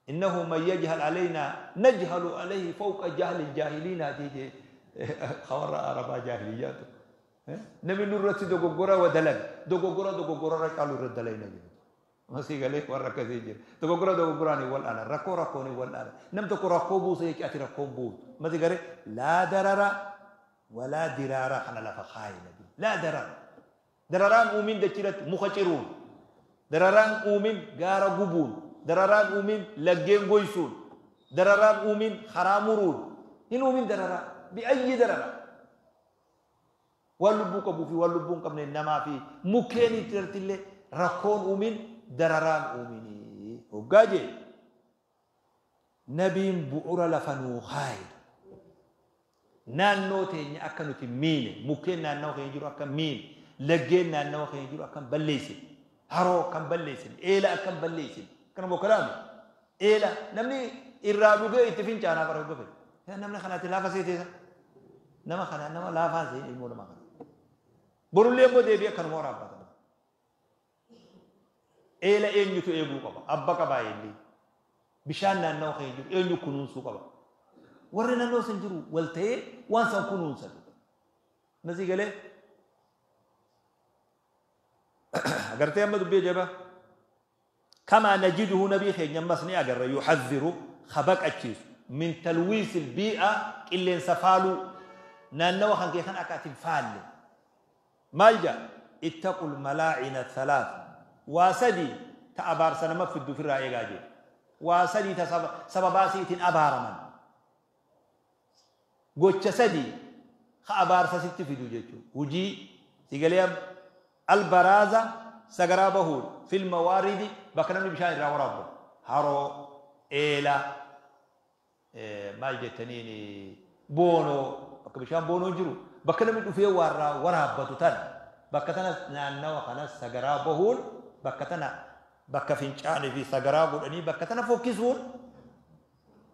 إنه من يجهل علينا نجهل عليه فوق جهل الجاهلين هذه خور عربا جاهليات أه؟ نمي نورتي دوغورا ودلق دوغورا دوغورا ركالو رد لنا masih galeh warra kasih jir. Toko gurani wal ana, rako rakoni wal ana. Nam toko rako bu saya ati rako bu. Masih gale la darara wala dirara kana la fakhay nabi. La darara. Dararan umin dacirat mukhacirun. Dararan umin gara gubun. Dararan umin laggen goysun. Dararan umin haramurun. In umin darara bi ayyi darara. Walubbu qabu fi walubbun qabne nama fi mukeni tirtille rakkoon umin dararaan uuminii hoggaa jee nabiin bu'ura lafa nuu kaaye naannoo teenya akka nuti miine mukkeen naannoo keenya jiru akka miine laggeen naannoo keenya jiru akka balleessine haroo akka balleessine eela akka balleessine kana bokkalaame eela namni irraa dhugee itti fincaanaa bara hogga fedhe namni kanaatti laafa seeteessa nama kana nama laafaa seen ilmoo namaa kana borullee immoo deebi'ee akkanuma waraabbata eela eenyutu eeguu qaba abba qabaa eelli bishaan naannoo keenya jiru eenyu kunuunsuu qaba warri naannoo san jiru wal ta'ee waan san kunuunsatu masii galee agartee amma dubbii jaba kamaa najiduhu nabii keenya ammas ni agarra yuxadhiru kabaqachiisu min talwiisi ilbii'a qilleensa faaluu naannawa kan kee kan akka ati hin faalle maal jedha اتقوا الملاعن الثلاث واسدي تأبار سنما في الدفر رأي واسدي سبباسيت أبارمن gocha sadii ka abaarsa sitti fidu jechuudha. Hujii sigalee albaraaza sagaraa bahuun fil mawaaridi bakka namni bishaan irraa waraabbu haroo eela maal jettaniin boonoo bakka bishaan boonoo jiru bakka namni dhufee waarraa waraabbatu tana bakka tana naannawa kana sagaraa bahuun bakka tana bakka fincaanii fi sagaraa godhanii bakka tana fokkisuun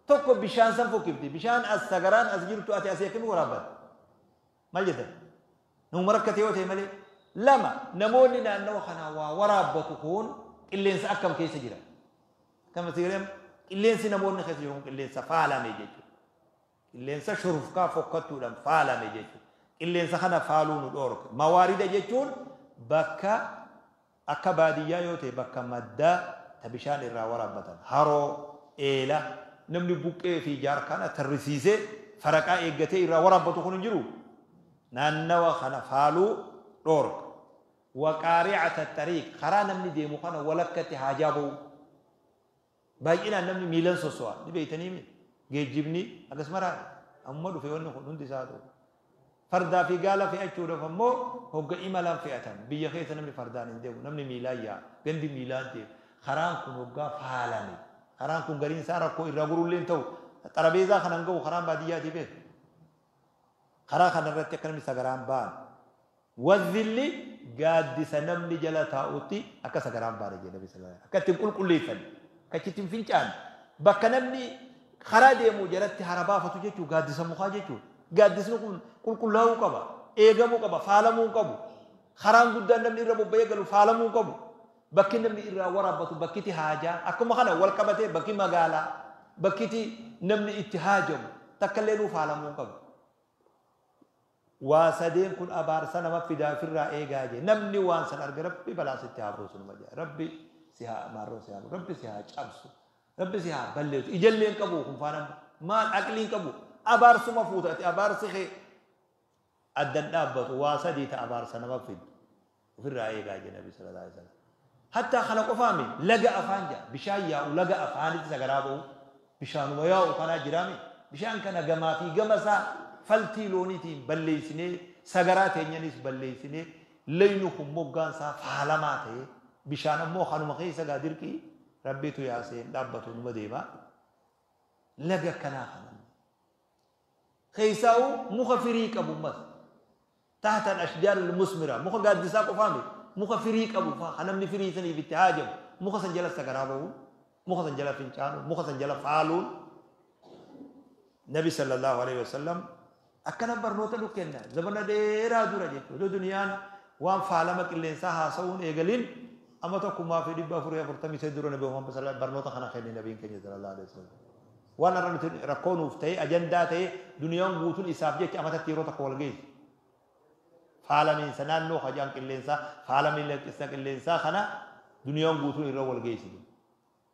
tokko bishaan san fokkifti bishaan as sagaraan as jirtu ati asii akkami waraabbatta maal jettan nama rakkate yoo ta'e malee lama namoonni naannawa kanaa waa waraabbatu kun qilleensa akkam keessa jira akkam asii qilleensi namoonni keessa jiru kun qilleensa faalame jechuudha qilleensa shurufkaa fokkattuudhaan faalame jechuudha qilleensa kana faaluu nu dhoorka mawaarida jechuun bakka akka baadiyyaa yoo ta'e bakka maddaa ta bishaan irraa waraabbatan haroo eela namni buqqee fi jaarkaana tarrisiisee faraqaa eeggatee irraa waraabbatu kun hin jiru naannawa kana faaluu dhoorka waqaari'ata tariiq karaa namni deemu kana walakkatti haajaa ba'u baay'inaan namni miilan sosso'a ni beeytanii geejjibni akkasuma amma dhufe wanni kun hundi isaa ta'u fardaa fi gaala fe'achuudhaaf ammoo hogga imalaan fe'atan biyya keessa namni fardaan hin deemu namni miilaan yaa'a gandi miilaan deemu karaan kun hoggaa faalame karaan kun gariin isaa rakkoo irraa gurullee hin ta'u xarabeezaa kanan ga'u karaan baadiyyaatii beeku karaa kana irratti akka namni sagaraan ba'an wazilli gaaddisa namni jala taa'utti akka sagaraan ba'an jedhe nabi sallallahu alaihi wasallam akka ittiin qulqulleessan akka ittiin fincaan bakka namni karaa deemu jalatti hara baafatu jechuu gaaddisa mukaa jechuudha gaaddisni kun qulqullaa'uu qaba eegamuu qaba faalamuu qabu karaan guddaan namni irra bobba'ee galu faalamuu qabu bakki namni irraa waraabbatu bakkiti haajaa akkuma kana wal qabatee bakki magaalaa bakkiti namni itti haajamu takka illee nuu faalamuu qabu. Waa sadeen kun abaarsa nama fidaa ofirraa eegaa jee namni waan san arge rabbi balaa sitti haa buusu numa jee rabbi si haa maarroo si haa rabbi si haa cabsu rabbi si haa balleessu ijallee hin qabu kun faana maal aqlii hin qabu abaarsuma fuuta ati abaarsi kee addan dhaabbatu waa sadii ta abaarsa nama fidu ofirraa eegaa jee nabi sallallahu alaihi wasallam. Hatta kana qofaami laga afaan jaa bishaan yaa'u laga afaanitti sagaraa ba'u bishaanuma yaa'u kanaa jiraami bishaan kana gamaa fi gama isaa faltii looniitiin balleessinee sagaraa teenyanis balleessinee laynu kun moggaan isaa faalamaa ta'e bishaan ammoo kanuma keessa gaa dirqii rabbiitu yaasee dhaabbatu numa deema laga kanaa kana keessaa'u muka firii qabu mas tahta al-ashjaar al-musmira muka gaaddisaa qofaami muka firii qabu faa namni firii saniif itti haajamu muka san jala sagaraa ba'u muka san jala fincaanu muka san jala faaluun nabi sallallahu alaihi wasallam akkana barnoota nu kenna zamana dheeraa dura jechuudha duniyaan waan faalama qilleensaa haasa'uun eegalin amma 1443 dura nabi Muhammad sallallahu barnoota kana kenne nabiin keenya sallallahu alaihi wasallam waan har'a nuti rakkoo nuuf ta'e ajandaa ta'e duniyaan guutuun isaaf jecha amatatti yeroo tokko wal geessu faalamiinsa naannoo hajaan qilleensaa faalamiinsa qilleensaa kana duniyaan guutuun irra wal geessiti.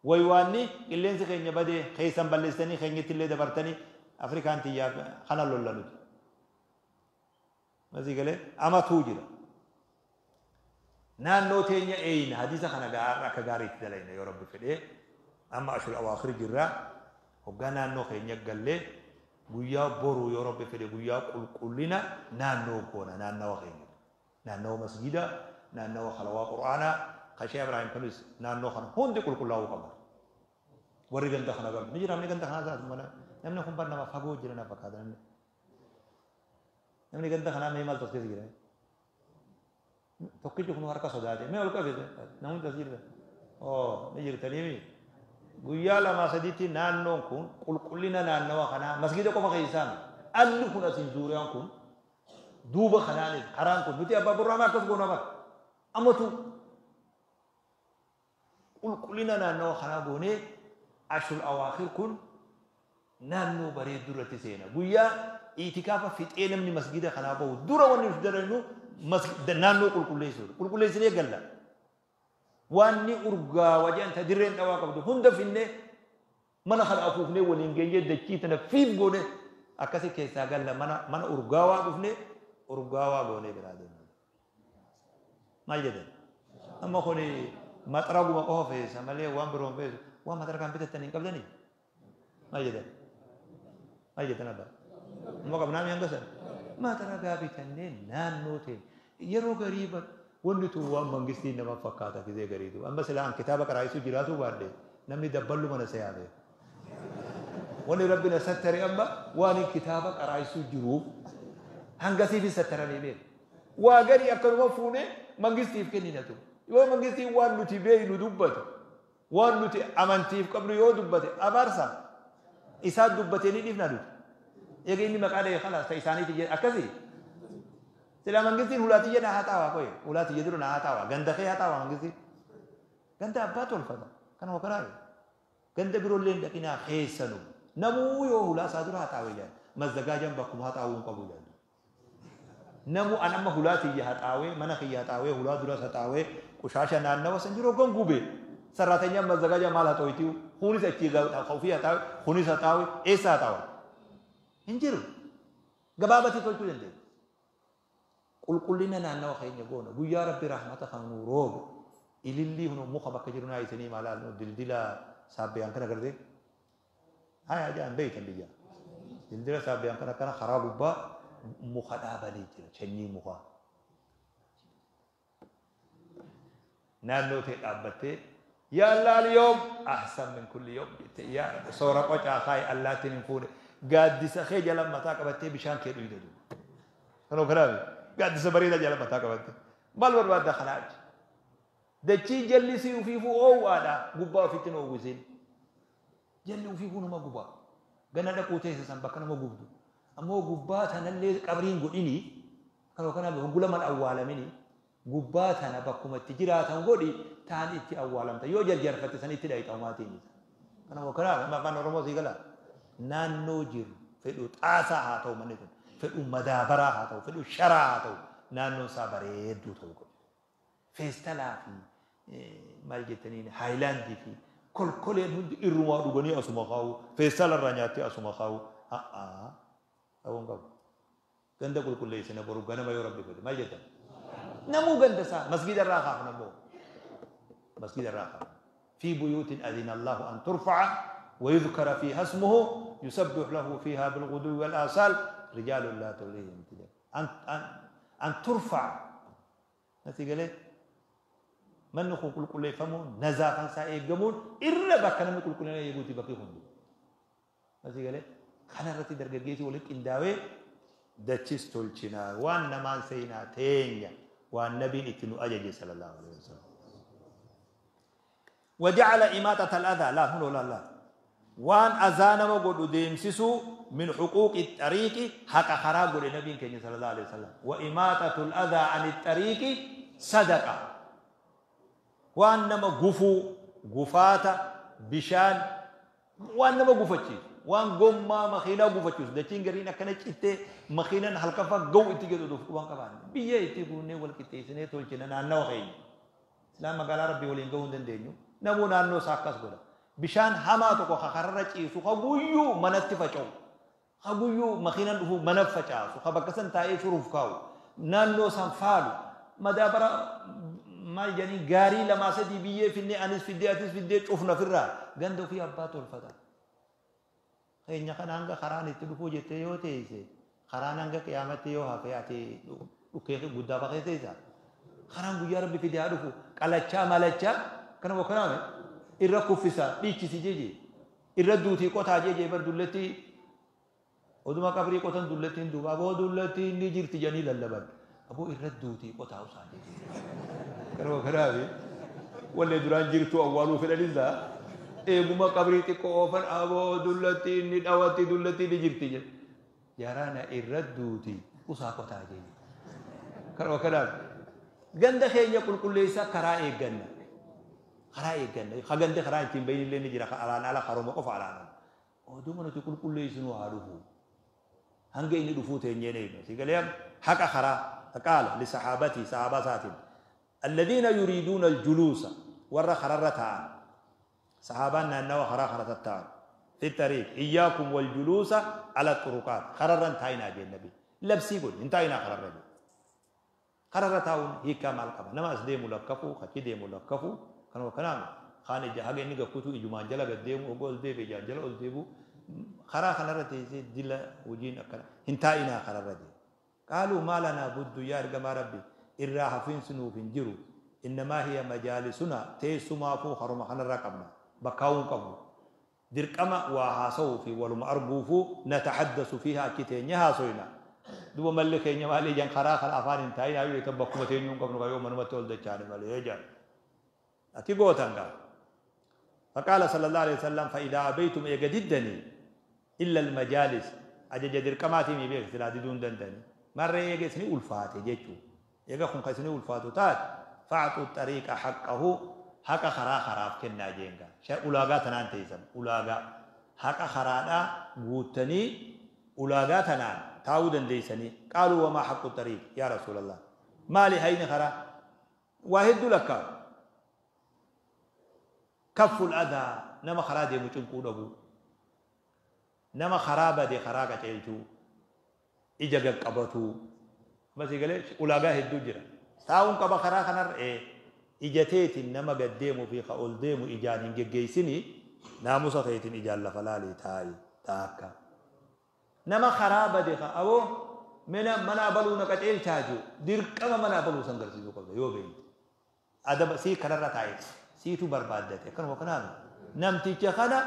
Waywaanni qilleensi keenya badee keessan balleessanii keenyatti illee dabartanii Afrikaan tiyyaa kana lolla nuti. Masii galee amatuu jira. Naannoo teenya eeyina hadiisa kana akka gaariitti dalayna yoo rabbi fedhee amma ashul awaakhir jirra hoggaa naannoo keenya gallee guyyaa boruu yoo rabbi fedhe guyyaa qulqullina naannoo goona naannawa keenya naannawa masjida naannawa halawaa qur'aanaa kashee Ibraahim kamis naannoo kana hundi qulqullaa'uu qaba. Warri ganda kana galu ni jira namni ganda kanaa isaas mana namni kun bar nama fagoo jira na fakkaata namni namni ganda kanaa mee maaltu as keessa jira tokkichi kun harka sodaate mee ol qabete namoonni as jirta oo ni jirtanii guyyaa lama sadiitti naannoon kun qulqullina naannawa kanaa masgida qofa keessaa alli kun asiin zuuriyaan kun duuba kanaanis karaan kun nuti abbaa burraamaa akkas goona bara ammatu qulqullina naannawa kanaa goonee ashul awaakhir kun naannoo bareedduu irratti seena guyyaa itikaafa fixee namni masgida kanaa bahu dura wanni nuti darannu naannoo qulqulleessuudha qulqulleessinee galla waanni urgaawa jedhan ta dirreen dhawaa qabdu hunda finnee mana kana afuufnee waliin geenyee dachii tana fiif goone akkasi keessaa galla mana mana urgaawaa dhufne urgaawaa goonee biraa deemna. Maal jedhan? Amma kuni maxaraguma qofa feesa malee waan biroo hin feesu. Waan maxaragaan bitattan hin qabdanii? Maal jedhan? Maal jettan abbaa? Amma qabnaa mi hanga sana? Maxaragaa bitannee naannoo ta'e yeroo garii wanni tun waan mangistiin nama fakkaata gizee gariitu. Amma silaa an kitaaba qaraayisuu jiraatu baadhe namni dabballu mana seeyaame. Wanni rabbi na sattare amma waan hin kitaaba qaraayisuu jiruuf hangasiif hin sattaranii beeku. Waa garii akkanuma fuunee mangistiif kenninatu. Yoo mangistiin waan nuti beeknu dubbate, waan nuti amantiif qabnu yoo dubbate abaarsa isaan dubbatee ni dhiifna nuti. Eega inni maqaa dhahee khalaas ta isaaniiti jedhe akkasii. Silaa mangistiin hulaa tiyya naa haxaawaa qoye hulaa tiyya dura naa haxaawaa ganda kee haxaawaa mangistiin. Ganda abbaa tolfata kana hokaraa ganda biroollee hin dhaqinaa keessanu namuu yoo hulaa isaa dura haxaawee jedhan mazzagaajaan bakkuma haxaawuu hin qabu jedhan. Namu an amma hulaa tiyya haxaawee mana kiyya haxaawee hulaa duras haxaawee qushaasha naannawa san jiru hoggan gube sarraatanyaan mazzagaajaa maal haxooytiu kunis achii ofii haxaawe kunis haxaawe eessa haxaawa hin jiru gabaabatti tolchuu dandeenya. Qulqullina naannawa keenya goona guyyaa rabbi rahmata kan nuu roobe ilillii hunu muka bakka jiru naa isinii maalaal nu dildila saabbiyaan kana gartee haya jedhan beeytan biyya dildila saabbiyaan kana kana karaa gubbaa muka dhaabanii jira sanyii mukaa naannoo ta'e dhaabbattee yaa Allah al-yawm ahsan min kulli yawm jette yaa soora qocaa kaayi allaattiin hin fuune gaaddisa kee jala mataa qabattee bishaan kee dhuyda duuba kanoo kanaaf gaaddisa bareedaa jala mataa qabattee maal barbaadda kanaa achi dachii jalli si ufiifuu oowwaadha gubbaa ofitti hin oowwisin jalli ufiifuu nama gubaa gana dhaquu teessa san bakka nama gubdu ammoo gubbaa tanallee qabriin godhini kanoo kanaaf hoggulaman awwaalamini gubbaa tana bakkuma itti jiraatan godhi taan itti awwaalamta yoo jarjarfatte san itti dhayxa umaatiin isa kanoo kanaaf amma afaan oromoo sii gala naannoo jiru fedhu xaasaa haa ta'u manni kun fedhu madaabaraa haa ta'u fedhu sharaa haa ta'u naannoon isaa bareedduu ta'uu qabu. Feestalaa fi maal jettaniin haayilaandii fi kolkoleen hundi irrumaa dhuganii asuma kaa'u feestala irraa nyaattee asuma kaa'u a'aa ta'uu hin qabu. Ganda qulqulleessina boru ganama yoo rabbi fedhe maal jettan? Namuu ganda isaa masgiida irraa kaafna immoo masgiida irraa kaafna. في بيوت أذن الله أن ترفع ويذكر فيها اسمه يسبح له فيها بالغدو والآصال رجال لا تلهيهم تجارة أن ترفع نتيجة ليه؟ من نخو كل كل يفهمون نزافا سايقمون إلا بكنا من كل كل يقولي بقي هندو نتيجة ليه؟ خنا رتي درجة ولك إنداوي دتشيس تولشنا وان نمان سينا تينيا وان نبي إتنو أجج صلى الله عليه وسلم. وجعل إماتة الأذى لا هنا لا لا وان أذان وقد ديمسسو من حقوق الطريق حق خراب للنبي صلى الله عليه وسلم. وإماتة الأذى عن الطريق صدقة وانما غفو غفاتا بشان وانما غفتشي وان غما مخينا غفتشي دچين غرينا كان چيته مخينا حلقفا غو اتيگدو دوف وان قبان بيه اتي ولكتي تولچنا نانو خي اسلام مقالا ربي ولين غو دندنيو نمو naannoo isaa akkas godha. Bishaan hamaa tokko kararra ciisu ka guyyuu manatti faca'u. Ka guyyuu makiinaan dhufu mana facaasu. Ka bakka san taa'ee shuruuf kaa'u. Naannoo san faalu. Madaabara maal jedhanii gaarii lamaa sadii biyyee finnee anis fiddee atis fiddee cufna ofirraa ganda ofii abbaa tolfata. Keenya kana hanga karaan itti dhufuu jettee yoo teesse karaan hanga qiyaamatti yoo hafe ati dhukkee guddaa baqee teessa. Karaan guyyaa rabbi fidee haa dhufu qalachaa malachaa kana wakanaame irra kuffisa dhiichisi jeje irra duutii qotaa jeje bar dulletti oduma qabrii qotan dullettiin duuba aboo dullettiin ni jirti jedhanii lallaban aboo irra duutii qotaa usaa jeje kana wakanaame wallee duraan jirtu awwaaluu fedhanis eeguma qabrii xiqqoo oofan aboo dullettiin ni dhawatti dullettiin ni jirti jedhe yaraana irra duutii usaa qotaa jeje kana wakanaame ganda keenya qulqulleessaa karaa eegganna karaa eegganna ka ganda karaa ittiin bahin illee ni jira alaan ala karuma qofa alaan ala oduma nuti qulqulleessinu haa dhufu hanga inni dhufuu teenyeen eegna si galee haqa karaa qaala lisaxaabatii saxaabaa isaatiin alladhiina yuriiduuna aljuluusa warra kararra taa'an saxaabaan naannawa karaa kana tatta'an fi tariiq iyyaakum waljuluusa ala turuqaat kararra hin taa'inaa jeen nabi labsii godhe hin taa'inaa kararra jedhe. Kararra taa'uun hiikaa maal qaba? Nama as deemu lakkafuu, achi deemu lakkafuu, kanuma kanaan kaan ija haga inni gakkutu ijumaan jala gad deemu, oguu ol deebi'e ijaan jala ol deebi'u. Karaa kanarra teessee dila hojiin akkana hin taa'inaa kararra deemu. Qaaluu maa lanaa buddu yaa ergamaa Rabbi irraa hafiinsi nuuf hin jiru. Innamaa hiya majaalisunaa teessumaafuu haruma kanarraa qabna. Bakkaa'uu hin qabnu. Dirqama waa haasa'uu fi waluma arguufuu natahaddasu fiihaa achi teenyee haasoyna. Duuba malli keenya maali jan karaa kana afaan hin taa'inaa yoo jettan bakkuma teenyuu hin qabnu kaa yoo manumatti ol dachaane malee jan. Ati gootan gaa. Faqaala sallallahu alaihi wasallam fa'idaa abaytum eega diddanii illa almajaalis ajaja dirqamaatii mii beek silaa diduu hin danda'ani. Marree eega isini ulfaate jechuu. Eega kun ka isini ulfaatu taate fa'axu xariiqa haqqahu haqa karaa karaaf kennaa jeen gaa. Ulaagaa tanaan teessan ulaagaa haqa karaadhaa guuttanii ulaagaa tanaan taa'uu dandeessanii. Qaaluu wamaa haqqu xariiq yaa rasuulallah. Maali hayni karaa? Waa hedduu lakkaa'u. Kafful adaa nama karaa deemu cinquu dhabuu. Nama karaa bade karaa qaceelchuu. Ija gaqqabatuu. Amma sii galee ulaagaa hedduu jira. Taa'uun qaba karaa kanarra ee ija teetiin nama gad deemuu fi ka ol deemu ijaan hin geggeessini naamusa keetiin ijaan lafa laalii taa'i taakka. Nama karaa bade ka aboo mena mana abaluu na qaceelchaa jiru dirqama mana abaluu san garsiisuu qabda yoo beekte. Adaba sii kanarra taa'e siitu barbaaddate akkanuma kanaan namticha kana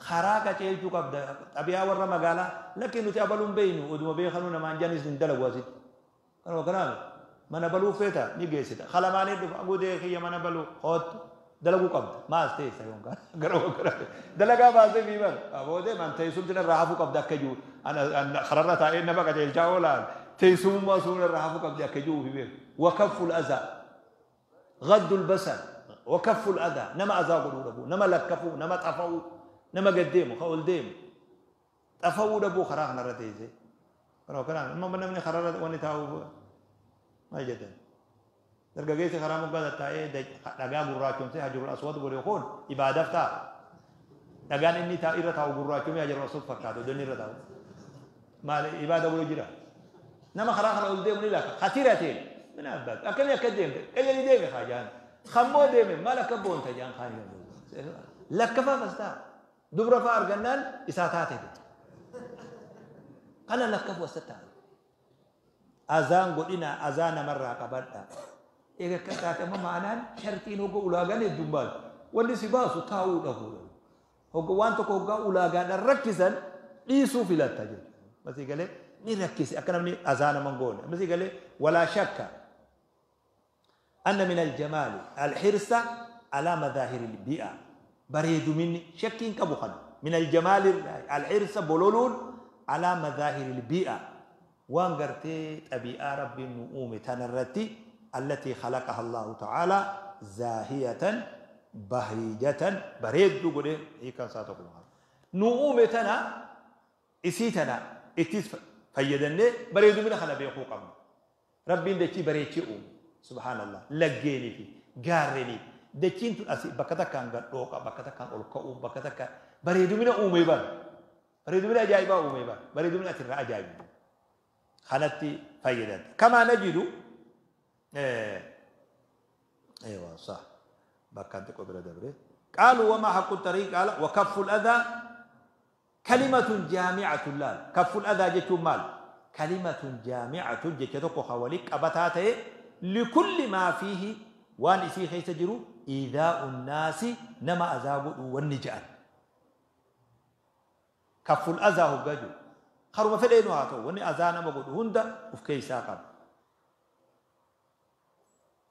karaa qaceelchuu qabda xabiyaa warra magaalaa lakki nuti abaluun beeynu oduma beekanuu namaan janis hin dalagu asitti. Kanuma kanaan mana baluu feeta ni geessita. Kalamaanii dhufa gudee kiyya mana baluu hoottu dalaguu qabda. Maas teessa yookaan gara gara dalagaa baasee fi bar aboodee man teessumti irraa hafuu qabda akka jiru kararra taa'ee nama qajeelchaa oolaan teessummaa sun irraa hafuu qabdi akka jiru fi beeku. Wakafful azaa gaddul basar wakafful adaa nama azaa godhuu dhabuu nama lakkafuu nama xafa'uu nama gad deemu ka ol deemu xafa'uu dhabuu karaa kanarra teessee. Kanuma kanaan amma namni kararra wanni taa'uuf maal jettan? Dargaggeessi karaa moggaa taa'ee dhagaa gurraachomsee hajarul aswad godhe kun ibaadaaf ta'a. Dhagaan inni irra taa'u gurraachomee hajarul aswad fakkaata odoo inni irra taa'u. Maal ibaada godhu jira? Nama karaa kana ol deemu ni laaka. Katira ta'e mina abbaat akkamii akka deemte qajeelii deeme haa jaan. Kammoo deeme maal akka boonta jaan kaan lakkafaa bas ta'a. Dubra fa'aa argannaan isaa taate. Kana lakkafu as ta'a. Azaan godhina azaa namarraa qabadha. Eega akka taate amma ma'anaan shartiin hogga ulaagaan hedduun baatu. Wanni si baasu taa'uu dhabuudha. Hogga waan tokko hoggaa ulaagaadhaan rakkisan dhiisuu filatta jechuudha. Masii galee ni rakkise akka namni azaa nama hin goone. Masii galee walaa shakka anna min aljamaali alhirsa alaa madaahiri albi'a. Bareeduminni shakkiin qabu kana. Min aljamaali alhirsa bololuun alaa madaahiri albi'a. Waan gartee xabii'aa Rabbiin nu uume tanarratti allatii khalaqaha Allahu ta'ala zaahiyatan bahiijatan bareedduu godhee hiikaan isaa tokko nu uume tana isii tana ittis fayyadannee bareedumina kana beekuu qabna. Rabbiin dachii bareechee uume subhaanallah laggeenii fi gaarrenii dachiin tun asii bakka takkaan gad dhooqa bakka takkaan ol ka'uu bakka takkaan bareedumina uumee bara bareedumina ajaa'ibaa uumee bara bareedumina asirraa ajaa'ibu. Kanatti fayyadamte. Kamaa najidu eewa sah bakkaan xiqqoo bira dabre. Qaaluu wamaa haqqu xariiq qaala wa kafful adaa kalimatun jaami'atun laal. Kafful adaa jechuun maal? Kalimatun jaami'atun jecha tokko kan walii qabataa ta'e likulli maa fiihi waan isii keessa jiru iidaa'u naasi nama azaa godhuu wanni ja'an. Kafful azaa hoggaa jiru. Karuma fedheenu haa ta'u wanni azaa nama godhu hunda uf keessaa qaba.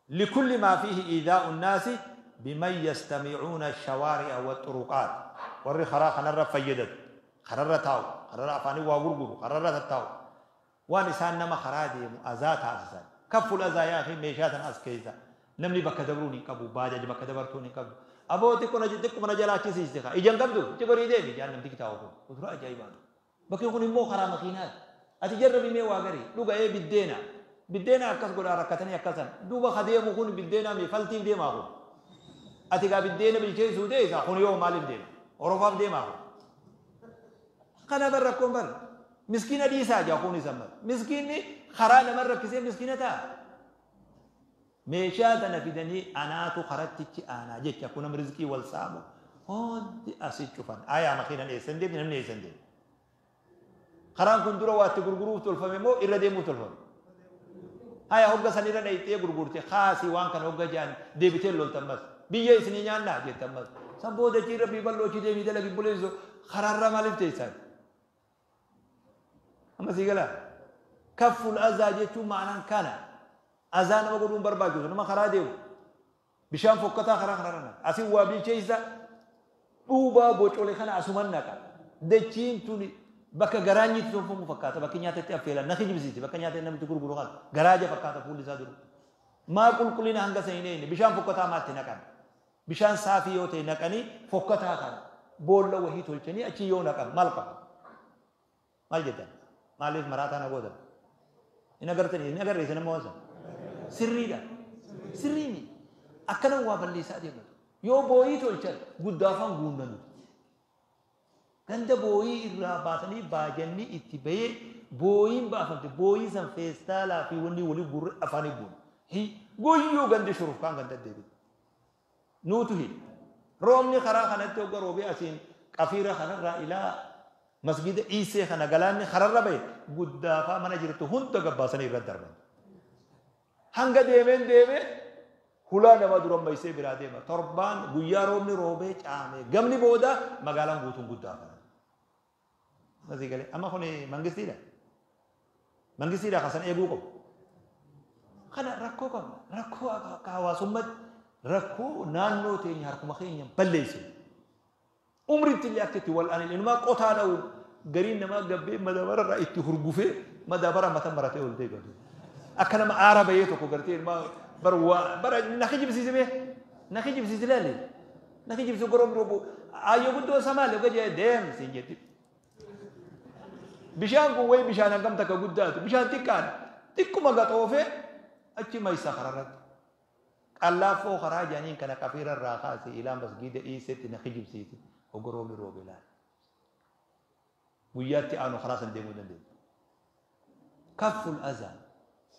Likulli maa fiihi iidaa'u naasi biman yastami'uuna shawaari'a wa xuruqaat. Warri karaa kanarra fayyadatu, kararra taa'u, kararra afaanii waa gurguru, kararra tattaa'u. Waan isaan nama karaa deemu azaa taasisan. Kafful azaa yaa akhi meeshaa tan as keessa. Namni bakka dabruun hin qabu, baajaji bakka dabartuun hin qabdu. Aboo xiqquma na jalaachisiiste kaa. Ija hin qabdu, xiqqorii deemi jaan namti taa'u kun. Utura ajaa'ibaa. Bakki kun immoo karaa makiinaati. Ati jarrabi mee waa garii dhuga ee biddeena. Biddeena akkas godhaa rakkatanii akkasan. Duuba ka deemu kun biddeena mi faltiin deemaa kun. Ati gaa biddeena bilcheessuu deessa kun yoo maaliif deema? Orofaaf deemaa kun. Kana bar rakkoon bar. Miskiina dhiisaa jaa kun isa mar. Miskiinni karaa nama rakkisee miskiina ta'a. Meeshaa tana fidanii anaatu karattichi aanaa jecha kun nama rizqii wal saamu hundi asii cufan. Ayaa makiinan eessan deemni namni eessan deemni. Karaan kun dura waatti gurguruuf tolfame moo irra deemuuf tolfame? Haya hogga san irra dhayxee gurgurte kaasii waan kana hogga jaan deebitee loltan bas. Biyya isinii nyaannaa jettan bas. San booda achi rabbii bal'oo achi deemii dalagi buleessu karaarra maaliif teessan? Amma sii galaa? Kafful azaa jechuun ma'anaan kana. Azaa nama godhuun barbaachisu nama karaa deemu. Bishaan fokkataa karaa kanarra naqa. Asin waa bilcheessa dhuubaa bocole kana asuman naqa. Dachiin tuni bakka garaan itti tolfamu fakkaata bakki nyaata itti affeelan na kijibsiisi bakka nyaata namni gurguru kana garaaja fakkaata fuulli isaa duru. Maa qulqullina hanga san hin eegne bishaan fokkataa maatti naqan. Bishaan saafii yoo ta'e naqanii fokkataa kana boolla wahii tolchanii achi yoo naqan maal qaba? Maal jettan? Maaliif maraataa na gootan? Hin agartanii hin agarre isin amma waan sana. Sirriidha. Sirriini. Akkana waa balleessaa deemu. Yoo booyii tolchan guddaafaan guunnanu. Ganda booyii irraa baasanii baajanni itti bahee booyiin baafamte booyii san feestaalaa fi wanni walii gurre afaanii guunu. Guyyuu gandi shurufkaan ganda deebi'e. Nuutu hidhe. Roobni karaa kanatti hogga roobee asiin qafiira kanarraa ilaa masgida Iisee kana galaanni kararra bahe guddaafaa mana jirtu hunda gabbaasanii irra darban. Hanga deemeen deemee hulaa nama dura maysee biraa deema. Torbaan guyyaa roobni roobee caame gamni booda magaalaan guutuun guddaa kana. Masii galee amma kun mangistiidha. Mangistiidha kasan eeguu qabu. Kana rakkoo qabna. Rakkoo akka hawaasummaatti rakkoo naannoo teenya harkuma keenya balleessu. Umritti illee akka itti wal aanin inumaa qotaa dha'u gariin namaa gabbee madabararraa itti hurgufee madabara mata maratee ol deebi'atu. Akka nama aara bahee tokko gartee ilmaa bara waa bara na kijibsiise bee na kijibsiise laale na kijibsiise goroom roobuu ayyoo guddoo samaale oga jee deem siin jetti. Bishaan kun wayi bishaan hangam takka guddaatu bishaan xiqqaadha xiqquma gaxoofee achi maysa kararratti. Qallaaffoo karaa jaaniin kana qafiira irraa kaase ilaa masgiida dhiisetti na kijibsiise ogoroomni roobe laale. Guyyaatti aanu karaa san deemuu dandeenya. Kafful azaa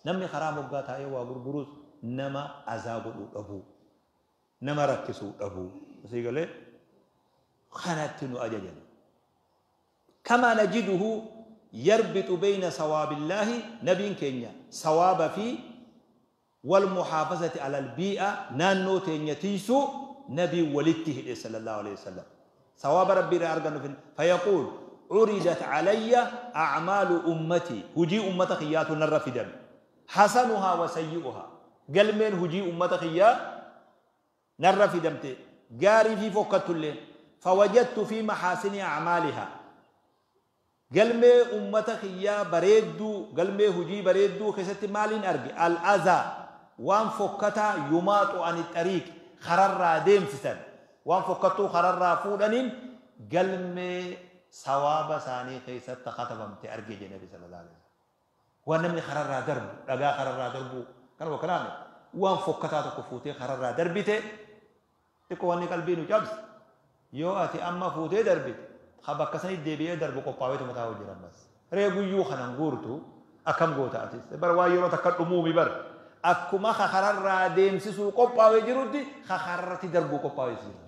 namni karaa moggaa taa'ee waa gurgurus nama azaa godhuu dhabuu nama rakkisuu dhabuu asii galee kanatti nu ajajan. Kama najiduhu yarbitu bayna sawaabillaahi nabiin keenya sawaaba fi wal muhaafazati alal bii'a naannoo teenya tiisuu nabii walitti hidhe sallallahu alaihi wasallam. Sawaaba rabbii irraa argannu fayaquul curidat calayya acmaalu ummatii hujii ummata kiyyaatu narra fidame hasanuhaa wa sayyi'uhaa galmeen hujii ummata kiyyaa narra fidamte gaarii fi fokkatullee fawajadtu fi maxaasini acmaalihaa galmee ummata kiyyaa bareedduu galmee hujii bareedduu keessatti maaliin arge al-azaa waan fokkataa yumaaxu ani xariiq kararraa deemsisan waan fokkattuu kararraa fuudhaniin galmee sawaaba isaanii keessatti katabamte arge jedhe nabi sallallahu alaihi wasallam. Waan namni kararraa darbu dhagaa kararraa darbu kanuma kanaame waan fokkataa tokko fuutee kararraa darbite xiqqoo wanni qalbii nu cabse yoo ati amma fuutee darbite ha bakka sanitti deebi'ee darbu qophaa'eetu mataa hojii ammas. Ree guyyuu kanan guurtu akkam goota atis bara waan yeroo takka dhumuumi bara akkuma kararraa deemsisuu qophaa'ee jirutti kararratti darbuu qophaa'ee jira.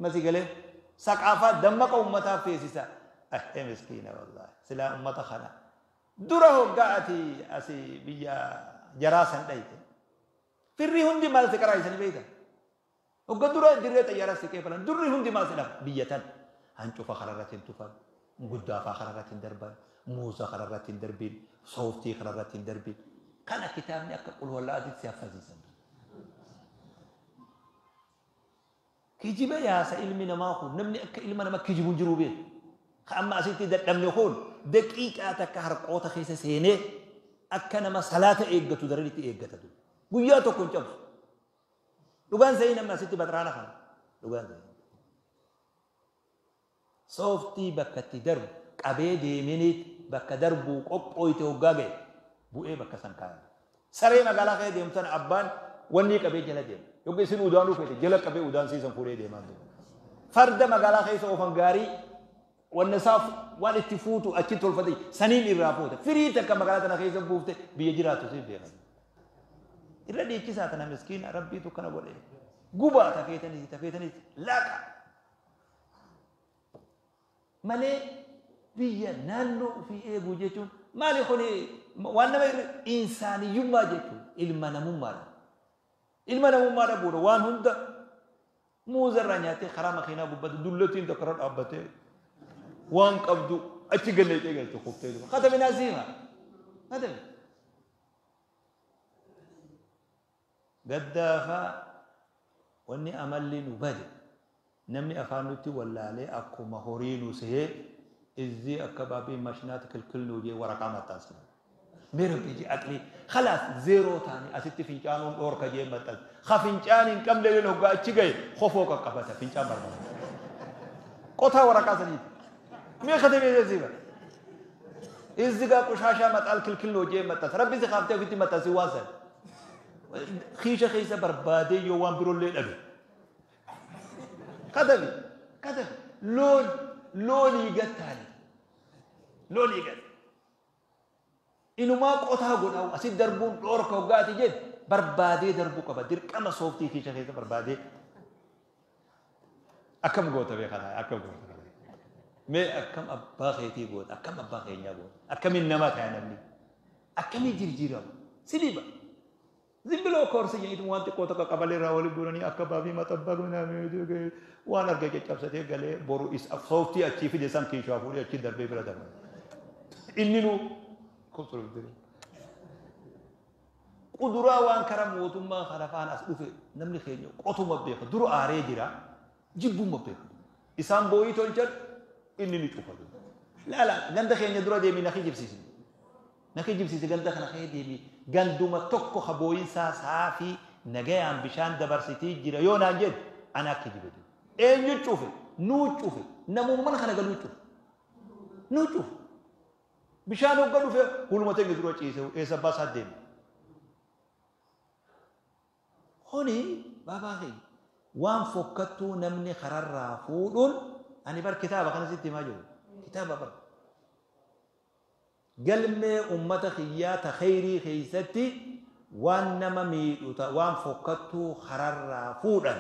Masii galee saqaafaa dammaqa ummataaf feesisa. Miskiina wallaahi silaa ummata kana dura hoggaa ati asii biyya jaraa san dhayte firri hundi maal si qaraayisanii beektan. Hogga dura dirree xayyaaraa si qeefalan durri hundi maal si dhafa biyya tan hancufa kararratti hin tufan guddaafaa kararratti hin darban muuza kararratti hin darbin sooftii kararratti hin darbin kana kitaabni akka qulwallaatitti si haffasiisan. Kijiba yaasa ilmi namaa kun namni akka ilma namaa kijibu hin jiru beeku. Amma asitti dadhabne kun daqiiqaa takka harqoota keessa seenee akka nama salaata eeggatu daranitti eeggatatu. Guyyaa tokko hin cabsu. Dhugaan sa'ii namni asitti baxraana kana. Dhugaan sa'ii. Sooftii bakka itti darbu qabee deeminiit bakka darbuu qophooyte hoggaa ga'e bu'ee bakka san kaa'ame. Saree magaalaa keessa deemtu sana abbaan wanni qabee jala deema. Yookiin isin udaanuu feete jala qabee udaan siisan fuudhee deemaa jiru. Farda magaalaa keessa oofan gaarii wanna isaa waan itti fuutu achi tolfate saniin irraa fuute. Firii takka magaalaa tana keessa buufte biyya jiraattu siif beekan. Irra dhiichisaa tana miskiina Rabbiitu kana godhe. Gubaa tafeetanis tafeetanis laaqa. Malee biyya naannoo ofii eeguu jechuun maali kuni waan nama insaaniyyummaa jechuun ilma namummaadha. Ilma namummaa dhabuudha waan hunda muuza irraa nyaatee karaa makiinaa gubbatti dullattiin takka irra dhaabbatee waan qabdu achi galleetee galte kuftee dhufa. Katami naasiima. Katami. Gaddaafaa wanni amalli nu bade namni afaan nutti wallaalee akkuma horii nu sehee እዚህ አካባቢ መሽናት ክልክል ነው jee waraqaa maxxansa. Mee Rabbi jee aqlii khalaas zeeroo taane asitti fincaanuun dhoorka jee maxxansa. Ka fincaan hin qabne leen hoggaa achi gahe kofoo qaqqabata fincaan barbaada. Qotaa waraqaa saniiti. Mee katabee jeesiiba. እዚህ ጋር ቆሻሻ መጣል ክልክል ነው jee maxxansa. Rabbi si kaaftee ofitti maxxansi waan san. Kiisha keessa barbaadee yoo waan biroollee dhabe. Katabi katabi loon loonii gattaani. Loonii gatte. Inumaa qotaa godhaa asit darbuun dhoorka hoggaati jedhe barbaadee darbuu qaba. Dirqama sooftii kiisha keessa barbaadee. Akkam goota beekanaa akkam goota. Mee akkam abbaa keetii goota akkam abbaa keenyaa goota akkamiin nama ta'a namni akkamiin jijjiirama si dhiba. ዝም ብሎ ኮርስ jedhitu waan xiqqoo tokko qabalee irraa waliin guuranii akka baabii maxabbaa waan arge caccabsatee galee boru isa sooftii achii fide san kiishaa fuudhee achi darbee bira darba. Inni nu quduraa waan kara mootummaa kana faan as dhufe namni keenya qotuma beeka dura aaree jira jibbuma beeka. Isaan boo'ii tolchan inni ni cufa. Laala ganda keenya dura deemii na kijibsiisi. Na kijibsiisi ganda kana kee deemii ganduma tokko ka boo'insaa saafii nagayaan bishaan dabarsitii jira yoo naan jedhu ana akka jibatu. Eenyu cufe nuu cufe namummaan kana galuu cufe nuu cufe. Bishaan hogga dhufe huluma ta'e dura ciise eessa baasaa deeme. Kuni baabaa keenya waan fokkattuu namni kararraa fuudhuun ani bar kitaaba kana sitti himaa jiru kitaaba bar. Galmee ummata kiyyaa ta khayrii keessatti waan nama miidhu waan fokkattuu kararraa fuudhan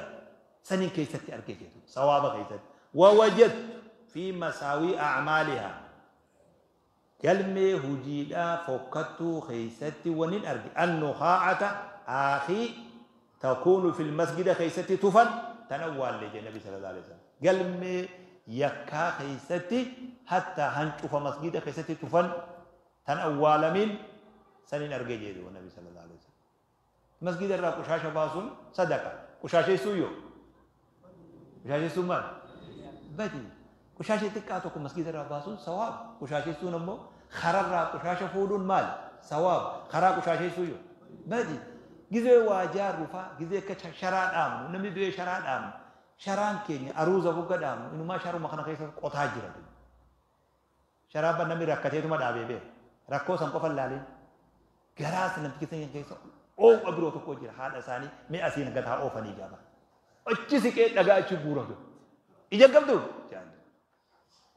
saniin keessatti argee jedhu sawaaba keessatti. Wawajadtu fi masaawii a'maalihaa galmee hujiidhaa fokkattuu keessatti wanin arge annuhaa'ata aakii تكون في المسجد خيستي تفن تنوال لجي النبي صلى الله عليه وسلم قلمي يكا خيستي حتى هنشوف مسجد خيستي تفن تنوال من سنين أرجي جيدو النبي صلى الله عليه وسلم مسجد الرا قشاشة باسون صدقة قشاشة سويو قشاشة سومان بدي قشاشة تكاتوكو مسجد الرا باسون ثواب قشاشة سونمو خرر را قشاشة فودون مال ثواب خرا قشاشة سويو بدي gizee waa jaarru faa gizee akka sharaa dhaabnu namni du'ee sharaa dhaabnu sharaan keenya aruuza bugga dhaabnu inumaa sharuma kana keessa qotaa jira. Sharaa ban namni rakkateetuma dhaabee beeka rakkoo san qofa ilaalin garaas namti keessa keessa oowwa biroo tokko jira haadha isaanii mee asiin gataa oofanii jaaba. Achi siqee dhagaa achi guura jiru. Ija qabdu?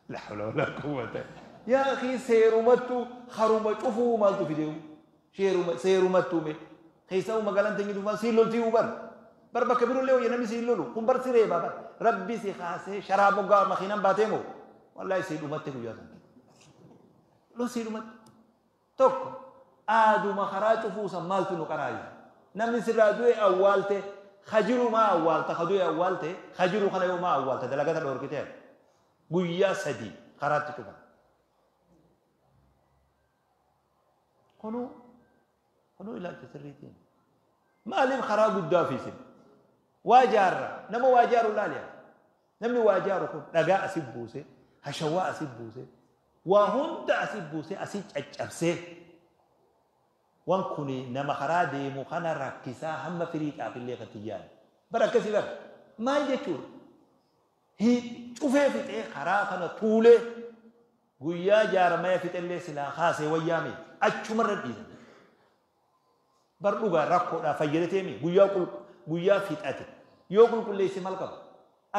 La hawla wala quwwata. Yaa akhi seerumattu haruma cufuu maaltu fideewu? Seerumattu mee keessaa magaalaan teenye dhufaan siin loltii bar bar bakka birollee hojii namni siin lolu kun bar siree baaba rabbi si kaasee sharaa moggaa makiinaan baatee moo wallaahi sii dhumatte guyyaa sana loo sii dhumatte tokko aaduma karaa cufuusan maaltu nu qaraayu namni sirraa du'e awwaalte hajiru maa awwaalta ka du'e awwaalte hajiru kana yoo maa awwaalta dalagata dhoorkitee guyyaa sadii karaatti cufan kunuu kunuu ilaalcha sirriitiin maaliif karaa guddaa fiisin waa jaarra nama waa jaaru laaliya namni waa jaaru kun dhagaa asi buuse hashawaa asi buuse waa hunda asi buuse asi caccabsee waan kuni nama karaa deemu kana rakkisaa hamma firii xaafillee kan xiyyaane bara akkasii bara maal jechuudha cufee fixee karaa kana tuulee guyyaa jaaramaya fixellee silaa kaasee wayyaame achumarra dhiisan bar dhugaa rakkoodhaa fayyadatee mi guyyaa guyyaa fixate yoo qulqulleesse maal qaba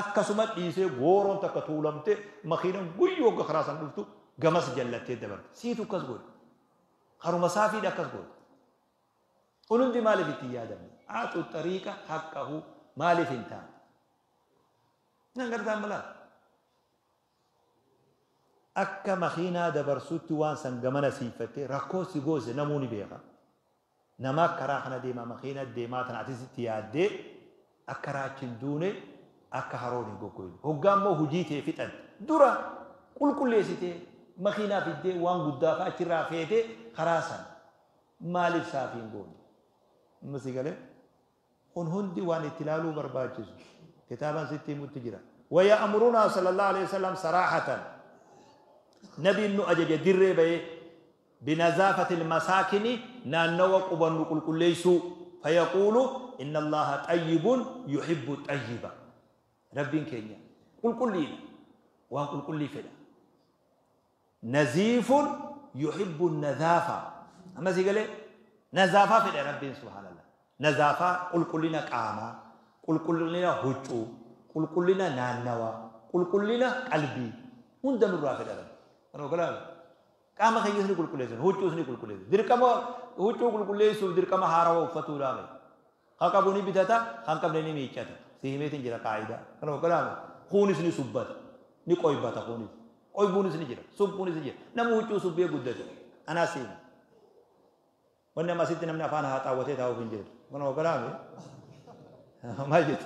akkasuma dhiisee gooroon takka tuulamte makiinan guyyoo hogga karaa san dhuftu gamas jallattee dabarte siitu akkas godhe haruma saafiidha akkas godhe Kun hundi maaliif itti yaadamne? Aaxu xariiqa haqqahu maaliif hin taane? Nan gartaan malaa? Akka makiinaa dabarsutti waan san gamana siifattee rakkoo si goose namuu ni beeka. Nama karaa kana deemaa makiina deemaa tana atis itti yaaddee akka raachi hin duune akka haroon hin goggogne. Hoggaa immoo hojii tee fixatte dura qulqulleessitee makiinaa fiddee waan guddaa fa'a achirraa feetee karaa san maaliif saafii hin goone? Amma si galee kun hundi waan itti ilaaluu barbaachisu kitaaban sitti himutti jira. ويأمرنا صلى الله عليه وسلم صراحة نبي نو أجج دري بي بنظافة المساكن نانو قبن قل قل ليسو فيقول إن الله طيب يحب الطيب. ربين كينيا قل قل لينا وان قل قل لي فدا نزيف يحب النظافة. أما سيقول نظافة فدا ربين سبحان الله. نظافة قل قل لنا قاما قل قل لنا هجو قل قل لنا نانوا قل قل لنا قلبي هند نرى فدا رب. أنا أقول قام خيسني قل قل ليسن هجو سني قل قل ليسن دركما هجو قل قل ليسو دركما هاروا وفتورا مي خاكبوني بتاتا خانكبني ميچاتا سيميتين جرا قاعدة. أنا أقول خوني سني سبات ني قوي باتا خوني قوي بوني سني جرا سبوني سني جرا نمو هجو سبيه قدته أنا سيم وانا ما ستنا من أفانها تاوتي تاو فين جرا. أنا أقول ما جت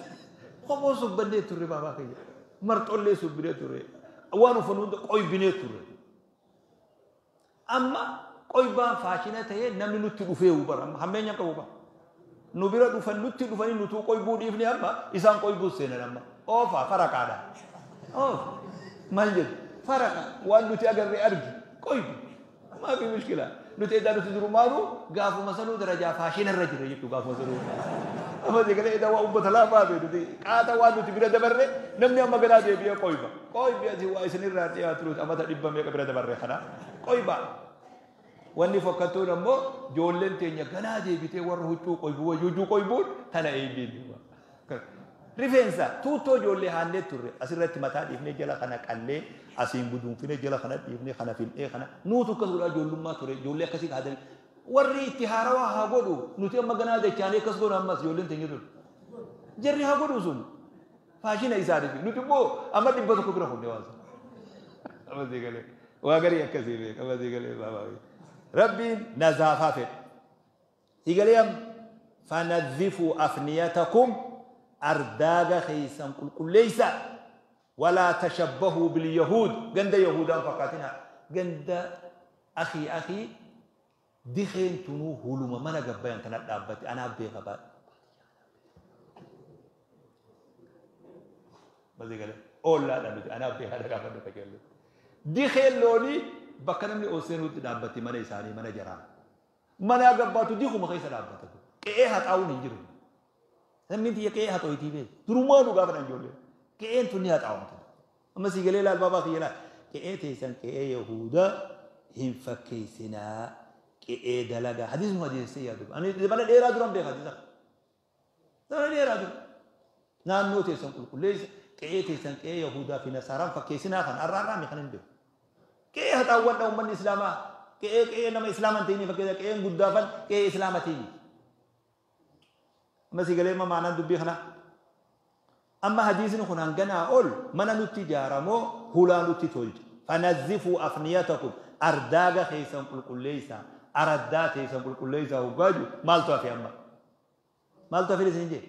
خبو سبني توري بابا كي مرتولي سبني توري وانو فنون قوي بني توري. أما قوي بان فاشينة تيه نمني نتي دفيه وبر همين ينقبوا نبيرا دفن نتي دفني نتو قوي بودي إفني أما إسان قوي بوسينا لما أوفا فرق هذا أوف ما جد فرق وان نتي أقرر أرجي قوي ما في مشكلة نتي إذا نتي درمارو قافو مثلا درجة فاشينة الرجل يجيبوا قافو مثلا أما ذيك إذا وأبى ثلاثة ما بيدي كاتا وان نتي بيرا دبره نمني أما بيرا دي بيا قوي با قوي بيا زي وايسني راتي أتروت أما تدبّا ميك بيرا دبره خنا قوي با wanni fokkattuun ammoo ijoolleen teenya ganaa deebitee warra huccuu qoybuu wajjuu qoybuun tana eebiin. Rifeensa tuuttoo ijoollee haannee turre asirratti mataa dhiifnee jala kana qallee asiin guduunfine jala kana dhiifnee kana fin'ee kana nuutu akkas godhaa ijoollummaa ture ijoollee akkasii haadanii warri itti haarawaa haa godhu nuti amma ganaa dachaanii akkas godhu ammas ijoolleen teenya ture. Jarri haa godhu sun faashina isaaniif nuti immoo amma 100 bira kunne waan sana. Amma galee waa garii akkasii beeka amma galee baabaa. ربي نزافة فد سيقاليهم فنظفوا أفنيتكم أرداغ خيسا قل قل ليس ولا تشبهوا باليهود قند يهودا فقاتنا قند أخي أخي دخين تنو هلوما ما نقبين تنقبت أنا أبي غباء بس يقال أول لا لا أنا أبي هذا كافر نتكلم دخين لوني bakka namni ol seenutti dhaabbatti mana isaanii mana jaraa mana gabbaatu dikuma keessa dhaabbata qe'ee haxaa'uun hin jiru namni tiyya qe'ee haxooyitii beeku durumaa nu gaafa ijoollee qe'een tun ni haxaa'amtu amma sii galee laal baabaa kiyya laal qe'ee teessan qe'ee yahudaa hin fakkeessinaa qe'ee dalagaa hadiisuma hadiisee yaadu ani mana dheeraa duran beeka hadiisa mana dheeraa dura naannoo teessan qulqulleessa qe'ee teessan qe'ee yahudaa fi nasaaraan fakkeessinaa kan arraarraa mi kan hin beeku qe'ee haxaawwadha uummanni islaamaa qe'ee qe'ee nama islaamaa hin ta'in fakkeessa qe'een guddaafan qe'ee islaamatiin. Amma si galee maanaan dubbii kana amma hadiisni kun hanganaa ol mana nutti ijaaramoo hulaa nutti tolcha. Fanazzifuu afniyatakum ardaaga keessan qulqulleessaa araddaa keessan qulqulleessaa hoggaaju maaltu hafe amma maaltu hafe isin jee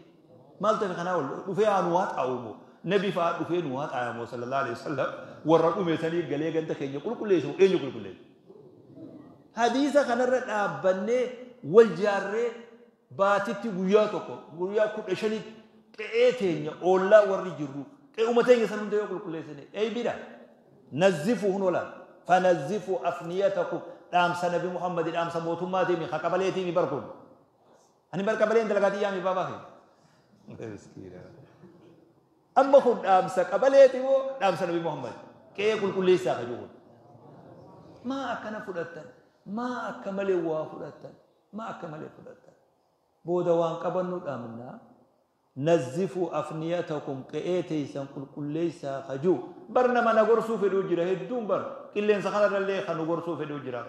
maaltu hafe kanaa ol dhufee aanu haa xaa'umoo nabi fa'aa dhufee nu haa xaayamoo sallallahu alaihi wasallam warra dhumeessanii galee ganda keenya qulqulleessu eenyu qulqulleessu. Hadiisa kanarra dhaabbannee wal jaarree baatitti guyyaa tokko guyyaa 15 qe'ee teenya oollaa warri jirru qe'uma teenya san hunda yoo qulqulleessine eeybidha. Nazzifuu hun ola fanazzifuu afniyatakum dhaamsa nabi Muhammad dhaamsa mootummaatii mi haqabaleetii mi barkuun. Ani barqabaleen dalagaatii yaami baabaa kee. Amma kun dhaamsa qabaleeti moo dhaamsa nabi Muhammad qe'ee qulqulleessaa ka jiru. Maa akkana fudhattan maa akka malee waa fudhattan maa akka malee fudhattan booda waan qabannu dhaamnaa nazzifuu afniyatakum qe'ee teessan qulqulleessaa ka jiru bar nama na gorsuu fedhuu jira hedduun bar qilleensa kanarrallee kan nu gorsuu fedhuu jira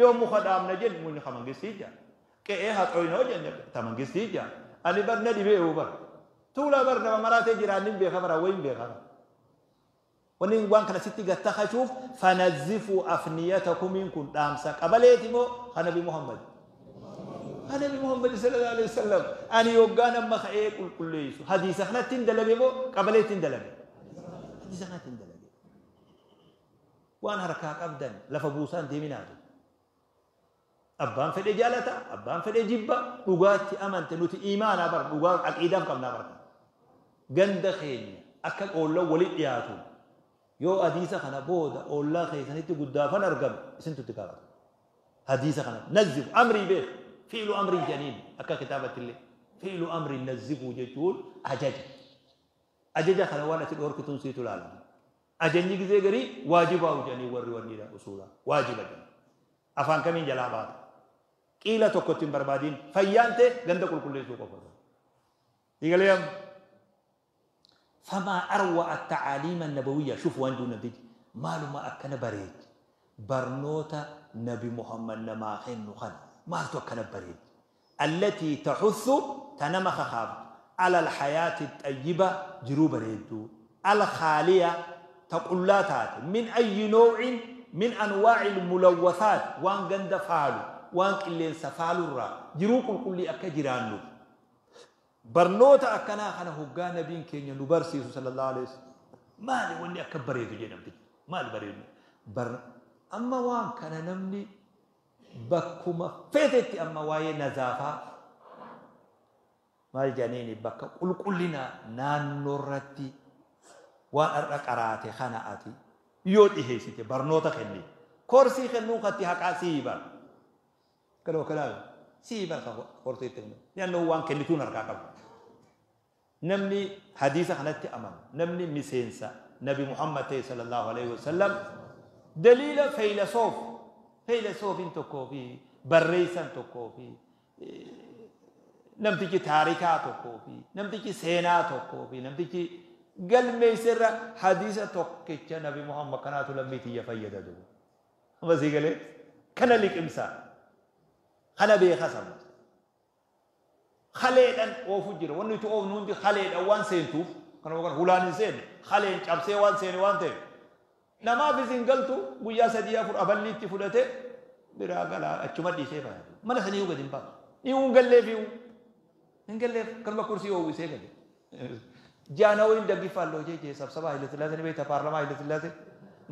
yoo muka dhaamna jennu mukni kamangisii jira Qe'ee haxooyinoo jenne ta mangistii jaa. Ani bar na dhibee bar. Tuulaa bar nama maraatee jiraanni beeka bara wayin beeka. Wanni waan kana sitti gattahachuuf fanazzifuu afniyatakumiin kun dhaamsa qabaleeti moo Nabi Muhammad. Nabi Muhammad sallallahu alaihi wasallam ani yoggaan amma ka'ee qulqulleessu hadiisa kanatti hin dalage moo qabaleetti hin dalage? Hadiisa kanatti hin dalage. Waan harkaa qabdan lafa buusaan deeminaatu. Abbaan fedhe jaalata, abbaan fedhe jibba, dhugaatti amante nuti imaanaa bar dhugaa aqiidaaf qabnaa barka. Ganda keenya akka oollaa walitti dhiyaatu yoo hadiisa kana booda oollaa keessanitti guddaafan argame isintu itti gaafata. Hadiisa kana nazzifu amrii beek fiilu amrii janiin akka kitaabatti illee fiilu amrii nazzifuu jechuun ajaja. Ajaja kana waan ati dhoorkituun siitu ilaalama. Ajajni gizee garii waajibaa jedhanii warri wanniidha usuulaa waajiba jedhama. Afaan kamiin jalaa baata. Qiila tokkotti hin barbaadiin fayyaan ta'e ganda qulqulleessuu qofa. Eegalee amma. فما أروع التعاليم النبوية شوف وين دون نتيجة مالو ما أكن بريد برنوتا نبي محمد نما خن خن ما أكن بريد التي تحث تنمخ خاف على الحياة الطيبة جرو بريدو الخالية تقول لا تات من أي نوع من أنواع الملوثات وان قند فالو وان اللي سفالو الرا جروكم كل أكجرانو برنوتا أكنا خنا هجا نبين كينيا نبرسي صلى الله عليه وسلم ما لي وني أكبر يدو جنب ما لي بريد بر أما وان كان نمني بكما فاتت أما واي نزافة ما الجنيني بك قل كلنا نانورتي وأرك أراتي خناقاتي يود إهيسيتي برنوتا خني كرسي خنو خطي حقا سيبا كلو كلام سيبا كرسي تخنو لأنه وان كنتون أركاكم نمني حديث خنتي أمام نمني مسينسا نبي محمد صلى الله عليه وسلم دليل فيلسوف فيلسوف تكوفي بريسا تكوفي نمتيكي تاريخا تكوفي نمتيكي سينا تكوفي نمتيكي galmeessirra hadiisa tokkicha nabi Muhammad kanaatu lammii tiyya fayyada duuba. Amma sii galee kana liqimsaa kana beeka sabba. Kaleedhaan oofu jira wanni nuti oofnu hundi kaleedhaan waan seentuuf kana yookaan hulaan hin seenne kaleen cabsee waan seene waan ta'eef namaaf isin galtu guyyaa 3 4 aballi itti fudhate biraa galaa achuma dhiisee ba'a. Mana sanii gadi hin baasu. Hin galleef hin galleef kanuma kursii oowwisee gadi. Jaanawin daggifaaloo jee sabsaba Haile Sillaasee ni beekta paarlaamaa Haile Sillaasee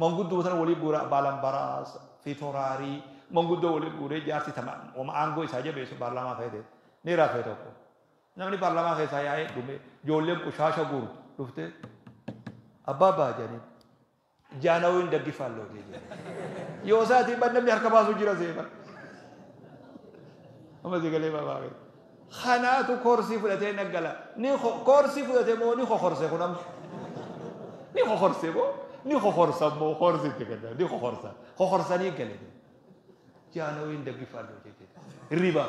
manguddoo sana walii guura Baalambaraas Fitoraarii manguddoo walii guuree jaarsi tama aangoo isaa jabeessu paarlaamaa fayyade ni rafee tokko namni paarlaamaa keessaa yaa'ee dhume ijoolleen qushaasha guurtu dhuftee abbaa abbaa jedhanii jaanawin daggifaaloo jee yoo isaatiin ban namni harka baasu jira seefa amma si galee baabaa Kanaatu koorsii fudhatee naggala. Ni koorsii fudhatee moo ni kokorse kun amma? Ni kokorse moo? Ni kokorsa moo koorsitti kenna? Ni kokorsa. Kokorsanii gale. Jaanawin daggifaaloo jechuudha. Hirriba.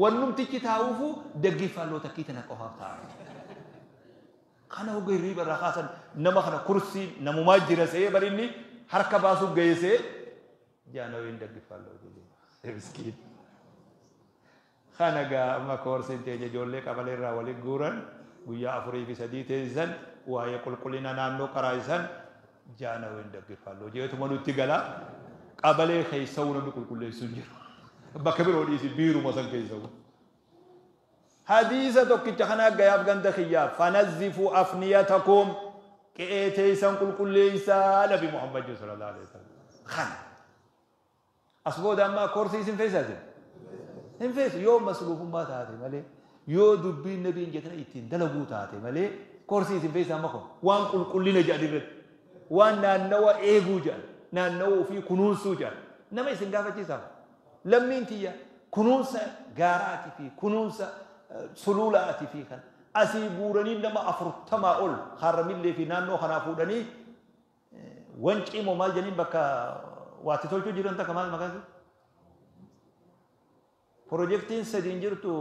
Wannumtichi taa'uufu daggifaaloo takkii tana qofaaf taa'a. Kana hogga hirriba irraa kaasan nama kana kursii namumaa jira se'ee barinni harka baasuuf geessee jaanawin daggifaaloo jechuudha. Miskiin. Kana gaa amma koorsiin teenya ijoollee qabalee irraa waliin guuran guyyaa 4 fi 3 teessisan waa'ee qulqullina naannoo qaraa'isan jaanawin daggifaaloo jeetuma nutti gala qabalee keessa'uu namni qulqulleessu hin jiru. Bakka biroo dhiisi biiruma san keessa'u. Hadiisa tokkicha kana gayaaf ganda kiyyaa fanazzifuu afniyatakum qe'ee teessan qulqulleessaa Nabi Muhammad sallallahu alaihi wasallam. Kana as booda amma koorsii isin feesaasin. Hin feesu yoo masluufummaa taate malee yoo dubbiin nabiin jedhan ittiin dalaguu taate malee koorsii isin feesaa amma kun waan qulqullina jedhan irratti waan naannawa eeguu jedhan naannawa ofii kunuunsuu jedhan nama isin gaafachiisaaf lammiin tiyya kunuunsa gaaraatii fi kunuunsa suluulaatii fi kan asii guuranii nama 40 ol harramillee fi naannoo kanaa fuudhanii wancii moo maal jedhaniin bakka waatti tolchuu jiran takka maal maqaan Projektiin sadiin jirtu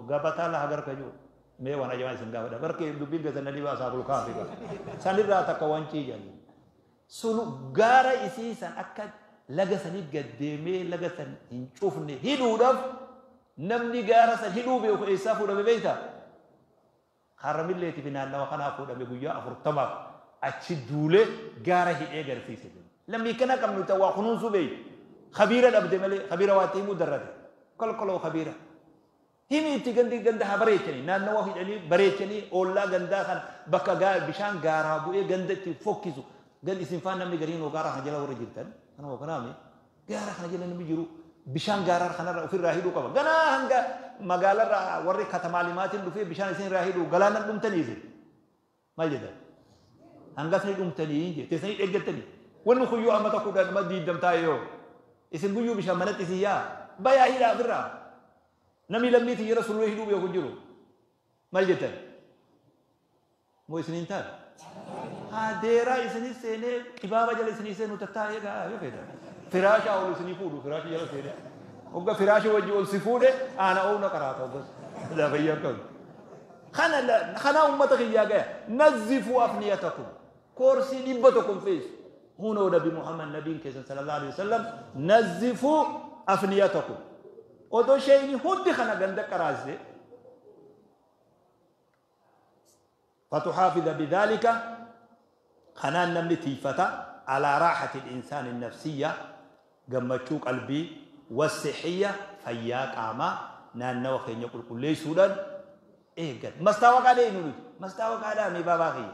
gabataa laha garka jiru. Mee waan ajabaa isin gaafadha. Barkee dubbiin keessan ni baasaa bulkaa fi sanirraa takka wancii jedhu. Sunu gaara isii san akka laga sanii gaddeemee laga san hin cufne hidhuudhaaf Namni gaara san hidhuu beeku eessaa fuudhame beektaa? Haramilleeti fi naannawa kanaa fuudhame guyyaa 40f achi duulee gaara hidhee garsiise. Lammii kana qabnu ta'u waa kunuunsuu beeku. Khabiira dhabde malee khabiira waa itti himuu darrate. Kolkoloo khabiira. Himi itti gandi ganda haa bareechanii naannawa hidhanii bareechanii oollaa gandaa kana bakka bishaan gaaraa bu'ee ganda itti fokkisu. Gandi isin faan namni gariin hoo gaara kana jala warra jirtan. Kanuma kanaami gaara kana jala namni jiru bishaan gaaraa kanarra ofirraa hidhuu qaba. Ganaa hanga magaalarraa warri katamaa limaatiin dhufee bishaan isin irraa hidhuu galaana dhumtanii isin. Maal jedhan? Hangas ni dhumtanii jee teessanii eeggattanii. Wanni kuyyuu amma tokko dhuma diiddam taa'e yoo isin guyyuu bishaan manatti isin yaa bayaa hidhaa ofirraa. Namni lammii tiyyara sulula hidhuu beeku jiru. Maal jettan? Moo isin hin taane? Haa deeraa isinii seenee kibaaba jala isinii seenu tattaa'ee gaa yoo feetan. Firaasha ol isinii fuudhu firaasha jala seenee. Hogga firaasha wajji ol si fuudhe aana oona qaraata hoggas. Lafayyaa qabu. Kana kana ummata kiyyaa gaya. Nazzifuu afniyatakum. Koorsii 100 hin feesu. Hunoo Nabi Muhammad nabiin keessan sallallahu alaihi wasallam nazzifuu afniyatakum. Odoo sheeyni hundi kana ganda qaraasise. Fatuhaafiza bidhalika kanaan namni tiifata alaa raaxati insaani nafsiyya gammachuu qalbii wasixiyya fayyaa qaamaa naannawa keenya qulqulleessuudhaan eeggan. Mastaawaqaa deemu nuti. Mastaawaqaa dhaami baabaa kiyya.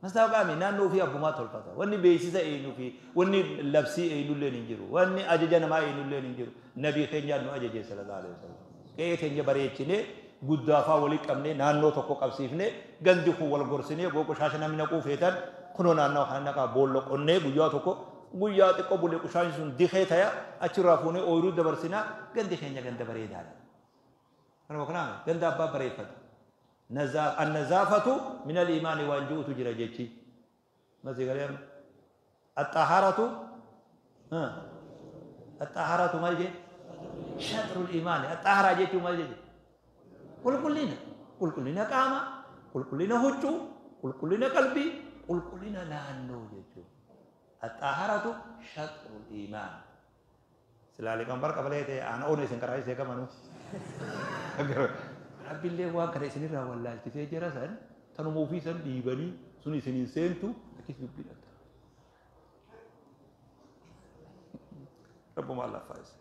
Mastaawaqaa mi naannoo ofii abbumaa tolfata. Wanni beeksisa eenyu fi wanni labsii eenyulleen hin jiru. Wanni ajaja namaa eenyulleen hin jiru. Nabii keenyaan nu ajaje sallallahu alaihi wasallam. Qe'ee keenya bareechinee guddaafaa walii qabnee naannoo tokko qabsiifnee gandi kun wal gorsinee boo qoshaasha namni naquu feetan kunoo naannoo kana naqaa boolla qonnee guyyaa tokko guyyaa xiqqoo bulee qoshaasni sun dikee taya achirraa fuunee ooyiruu dabarsinaa gandi keenya ganda bareedaadha. Kanuma kanaan ganda abbaa bareeffata. Annazaafatu min al-iimaani waan ji'utu jira jechi. Masii galee amma. Axxaharatu axxaharatu maal jee? Shaxrul iimaani. Axxaharaa jechuun maal jechuudha? Qulqullina. Qulqullina qaamaa, qulqullina huccuu, qulqullina qalbii, qulqullina naannoo jechuudha. Axxaharatu shaxrul iimaan. Silaa liqambar qabalee ta'e aan oona isin karaa isee qabanu. Rabbiillee waan kana isinirraa wallaalchisee jira san tanuma ofii san dhiibanii sun isiniin seentu achis dubbii dhabda. Rabbuma Allah faayisa.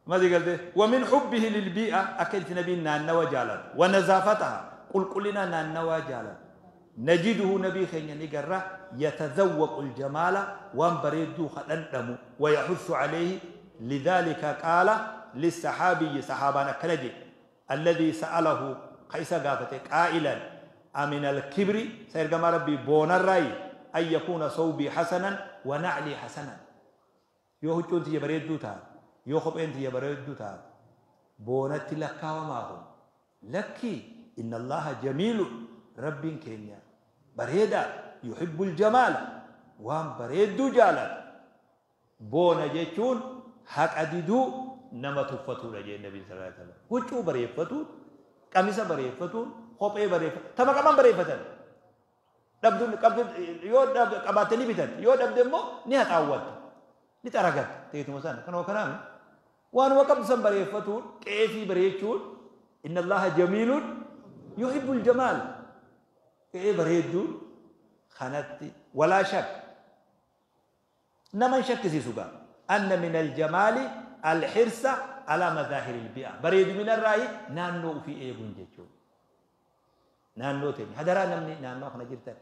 Mazi galte ومن حبه للبيئة أكلت نبي نانوا جالت ونزافتها قل قلنا نانوا جالت نجده نبي خينيا نقرة يتذوق الجمال وان بريدو خلندم ويحث عليه لذلك قال للصحابي صحابانا كنجي الذي سأله قيس قافته قائلا أمن الكبر سيرقم ربي بون الرأي أن يكون صوبي حسنا ونعلي حسنا يوهو تونتي يبريدو تاب يوخب انت يبريدو تاب بونتي لكا وما لكي إن الله جميل رب كينيا بريدا يحب الجمال وان بريدو جالا بونا جيتون حق أديدو نما تفتو لجي النبي صلى الله عليه وسلم وچو بريفتو قميص بريفتو خوبه بريفتو تما كمان بريفتن دبدو قبل يو دب قباتني بيتن يو دب دمو ني هتعود ني ترغت تيتو مسان كانوا كلام وان وقب سن بريفتو كيفي بريچون إن الله جميل يحب الجمال كيف بريدو خانتي ولا شك نما شك سيسوغا أن من الجمال الحرص على مظاهر البيئة بريد من الرأي نانو في إيغون جيتشو نانو تاني هدرا نمني نانو خنا جرتا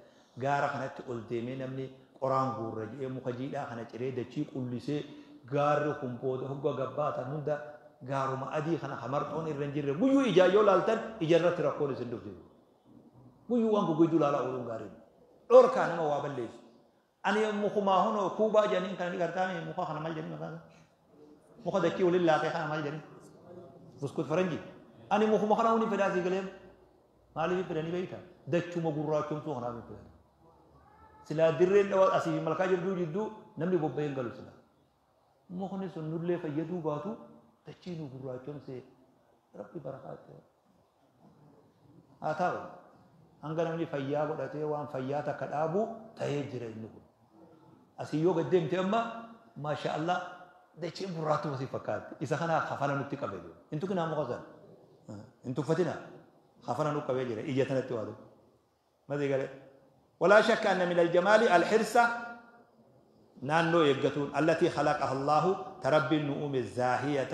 غارا خنا تقول نمني قران غور رجي مخجيدا خنا چري دچي قلسي غار كومبود هغا غباتا هندا غارو ما ادي خنا خمرتون الرنجير غيو اجا يولالتن اجرت ركول سندوف غيو وان غيو لالا اولون غارين دوركا نما وابليس أنا مخما هنا كوبا جانين كان يقرأ مخا خنا مال جانين مخا مخا دكي ولي لا خنا مال جانين بسكوت فرنجي أنا مخما خنا وني فداسي قليم مالي في فداني بيتا دكتو مغورا كم تو خنا في فداني سلا درين أو أسي ملكا جدو جدو نملي بوبين قالوا سلا مخني سنور لي فيدو باتو دكتي مغورا كم سي ربي بركاته آتاو hanga namni fayyaa godhatee waan fayyaa takka dhaabu ta'ee jira inni kun. Asii yoo gad deemte amma maasha Allah Dacheen gurraattuma si fakkaatti. Isa kana kafana nutti qabee jiru. Hin tuqinaa muka sana. Hin tuffatinaa. Kafana nu qabee jira. Ija tanatti waa tokko. Masii galee. ولا شك أن من الجمال الحرص نانو يقتون التي خلقها الله تربي النؤوم زاهية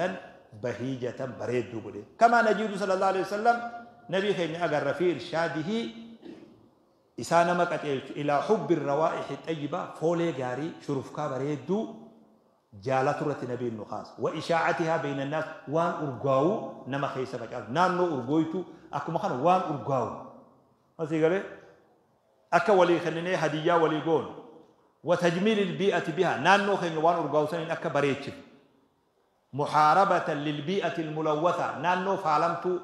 بهيجة بريد دوبلي كما نجد صلى الله عليه وسلم نبي خير أجر في إرشاده إسانا ما إلى حب الروائح الطيبة فولي جاري شرفكا بريد جالة نبي النخاس وإشاعتها بين الناس وان أرجاو نما خيسة بك نانو أرجويتو أكو مخان وان أرجاو ما سيقولي أكا ولي خليني هدية ولي جون وتجميل البيئة بها نانو خين وان أرجاو سنين أكا بريتش محاربة للبيئة الملوثة نانو فعلمتو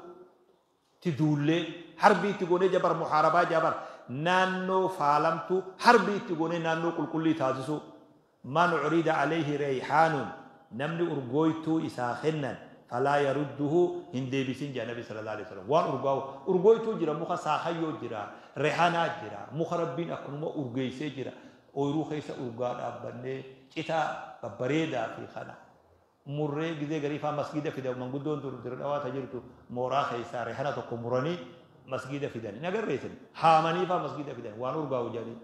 تدولي حربي تقولي جبر محاربة جبر نانو فعلمتو حربي تقولي نانو كل كل تازسو من عرض عليه ريحان نمني أرجويتو إساخنا فلا يرده هندي بسين جاء النبي صلى الله عليه وسلم وان أرجاو أرجويتو جرا مخ ساخيو جرا ريحانا جرا مخ ربين أكنما أرجيسي جرا أويرو خيس أرجان أبني كتا بريدا في خنا مرة جزء غريفة مسجد في ده من قدون دور دور أوات هجرتو مورا خيسا ريحانا تقمرني مسجد في ده نجار ريسن حامني فا مسجد في ده وان أرجاو جاني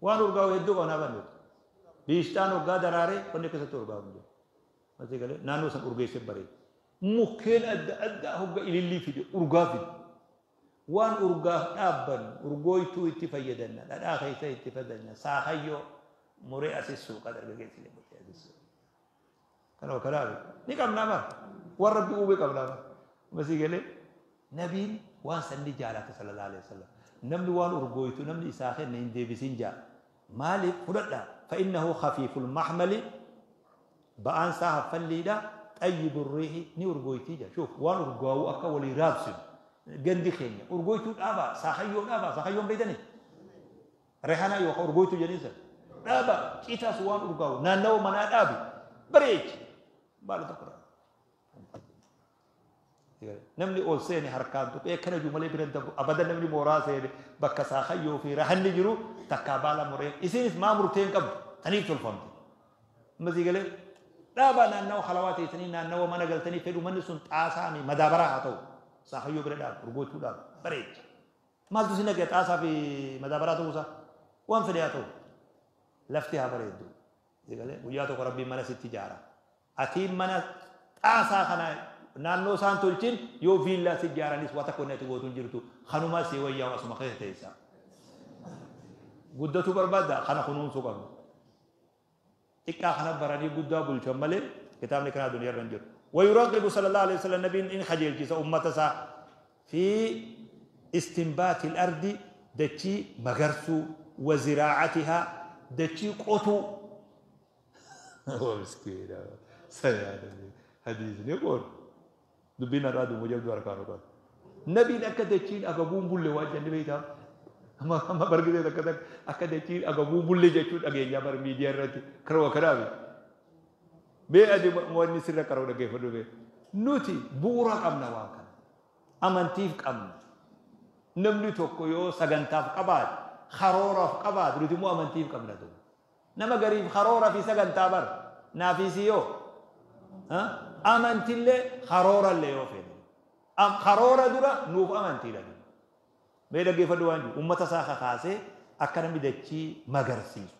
وان أرجاو هدو وانا بنو بيشتان أرجا دراري وني كسر أرجاو منو مسجد قال نانو سن أرجيسي بريد ممكن أدى أدى هو إللي في أرجا في وان أرجا أبن أرجويتو اتفيدنا لا خيسا اتفيدنا ساخيو مري أسسو قدر بجيت لي أسسو كانوا كلامي نكمل نعمة والرب يقوم بكم بس يقول نبي وان سندي جالته صلى الله عليه وسلم نمني وان أرجويتو نمني إساخين نندي بسنجا مالك فردا فإنه خفيف المحمل بأنساها فليدا طيب الريح ني أرجويتي جا شوف وان أرجاو أكا ولي رابسن جندي خينيا أرجويتو أبا ساخيون أبا ساخيون بيدني ريحانا يوخ أرجويتو جنيسا أبا كيتاس وان أرجاو نانو منا أبي بريج بالو تقرأ نمني أول سيني حركات دوك إيه كنا جملة بيرن أبدا نمني مورا سيني بكا ساخيو في رهن جرو تكابالا مري إسينيس ما مرتين قبل تنيف تلفون مزيقلي دابا نانو خلواتي تنين نانو ما نقلتني فيدو من سن تاسامي مدابرا هاتو ساخيو بردا رغوتو دا بريج مالتو سينك تاسا في مدابرا توسا وان فدياتو لفتها بريدو يقول وياتو ربي من التجاره اتي من تاسا خنا نانو سان تولچين يو فيلا سجارانيس واتا كونت غوتون جيرتو خنوما سي ويا واسما خيتيسا غدتو بربادا خنا خنون سوقم تكا خنا براني غدا بولچم مله كتابني كنا دنيا رنجر ويراقب صلى الله عليه وسلم النبي إن خجل كيسا أمة سا في استنبات الأرض دتشي مغرسو وزراعتها دتشي قوتو هو مسكين سيادة حديث نقول دبينا رادو مجاب دوار كانوا قال نبي أكدتشين أكبون بولي واجه نبي تا ما برجع ذاك أكدتشين أكبون بولي جتون أجي جابر ميديا رتي كروا كرامي بي أدي مواني سر كروا دقي فدو بي نوتي بورا كمنا واكن أمانتيف كمنا نمني توكيو سجنتاف كباد خرورة كباد روتي مو أمانتيف كمنا تو نما غريب خرورة في سجنتابر نافيسيو ها أمانتيله خرورة اللي يوفين أم خرورة دورا نوف أمانتيله بي دقي فدو وانجو أمة ساخة خاصة أكرمي دتشي مغرسيس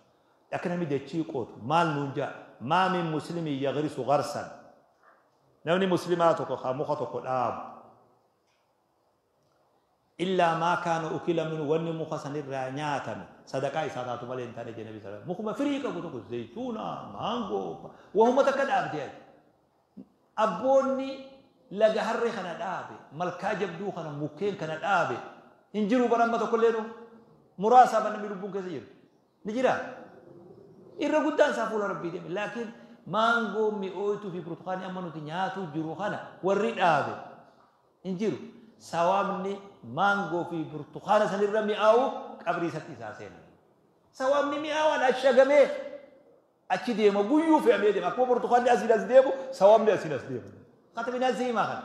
أكرمي دتشي قوت مال نونجا ما من مسلم يغرس غرسا نوني مسلماتك خاموختك الآب إلا ما كان أكل من ون مخسن الرانياتم صدقاء سادات مالين تاني جنبي صلى الله عليه وسلم مخما فريق أبو تكو زيتونا مانغو وهم تكد أبديات أبوني لجهر خنا الآبي ملكا جبدو خنا مكين خنا الآبي إنجرو برامة كلنا مراسة بنمي ربون كثير نجرا إيرا قدان سافولا ربي ديم لكن مانغو مئوتو في برتقاني أمانو تنياتو جروخانا وريد آبي إنجرو سوامني مانغو في برتقانة سنرمي أو قبري ستي ساسين سوامني مئاو أنا أشغمي أشي ديما قيو في أمي ديما أكو برتقاني أسين أسديمو سوامني أسين أسديمو خاتمين أسيما خان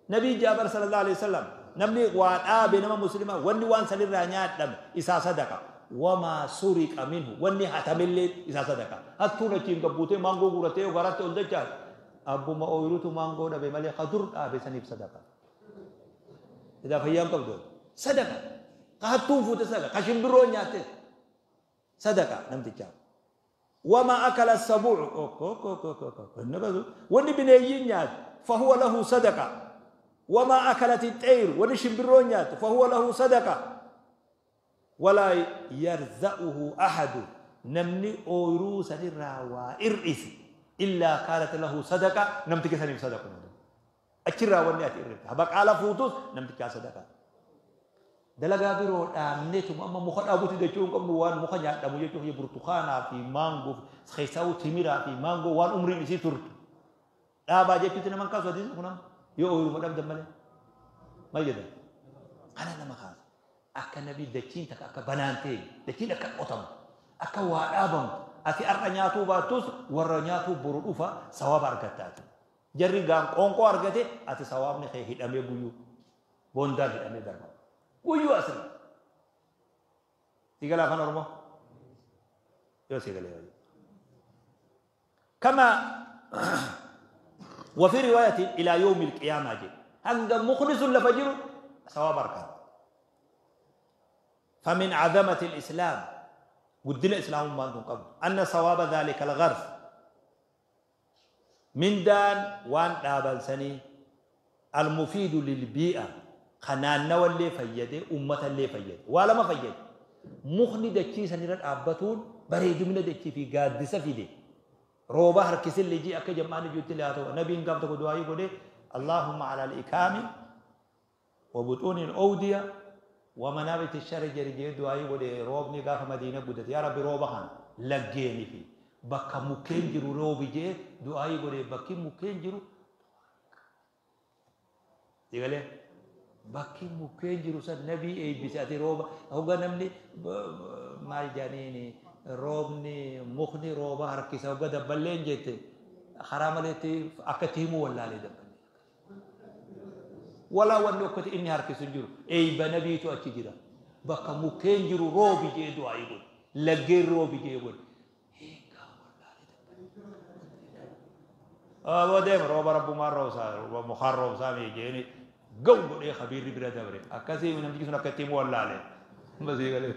نبي جابر صلى الله عليه وسلم نمني وان آبي نما مسلمة واني وان سنرانيات دم إسا صدقة Wamaa suriqa minhu wanni hatamillee isaa sadaqa. Hattuun achiin gabbuutee maangoo guuratee garaatti ol dachaate abbuma ooyiruutu maangoo dhabe malee ka dur dhaabe saniif sadaqa. Idaa fayyaan qabdu sadaqa. Ka hattuun fuute sadaqa. Ka shimbirroon nyaatte sadaqa namtichaaf. Wamaa akala sabuucu wanni bineeyyiin nyaate fahuwa lahu sadaqa. Wamaa akalat xeeru wanni shimbirroon nyaate fahuwa lahu sadaqa. ولا يرزقه أحد نمني أويرو سنرا وإرئس إلا كانت له صدقة نمتك سنين صدقة أكرا وني أتئرت هبك على فوتوس نمتك صدقة دلقا برو أمنيتم أما مخد أبوتي دجون قبل وان مخد يعلمو يجو هي برتقانا في مانغو خيساو تميرا في مانغو وان أمري نسي ترت لا باجي تنا من كاسو دي هنا يو أويرو مدام دمالي ما يجد أنا لما خاف akka nabi dachiin takka akka banaan ta'e dachiin akka qotamu akka waa dhaabamu ati har'a nyaatuu baattus warra nyaatuu boru dhufa sawaaba argattaati. Jarri gaan qoonqoo argate ati sawaabni kee hidhamee guyyuu boondaan hidhamee darba guyyuu asirra. Siigalaa afaan Oromoo yoo siigalee wayii. Kama وفي رواية إلى يوم القيامة جي هنگا مخلص لفجر sawaaba argata. فمن عظمة الإسلام قد الإسلام ما أنتم قبل أن صواب ذلك الغرس من دان وان دابل سني المفيد للبيئة خنان نوال لي فيده أمة اللي فيده ولا ما فيده مخني دكي سنيران أبتون بريد من دكي في قاد سفيده روبا هركس اللي جي أكا جمعني جوت اللي هاتو نبي انقام تقو دعائي قولي اللهم على الإكام وبطون الأودية ومنابت الشرجر جي دعائي قولي روبني قاف مدينة قدت يا ربي روبا خان لقيني في بكا مكين جرو روبي جي دعائي قولي بكي مكين جرو دي bakki mukkeen jiru san nabii eebbise ati rooba hogga namni maal jedhaniini roobni mukni rooba harkisa hogga dabballeen jette karaa maleetti akka itti himuu wallaalee dabballee walaa wanni okkati inni harkisu hin jiru eeyba nabiitu achi jira bakka mukkeen jiru roobi jee du'aa godhe laggeen roobi jee godhe eegaa wallaalee dabballee aboo deema rooba rabbumaan roobsaa mukaan roobsaa mee jeeni جو إيه خبير بلا دبره أكاسي من أمريكا سنة كتيم ولا عليه بس يقول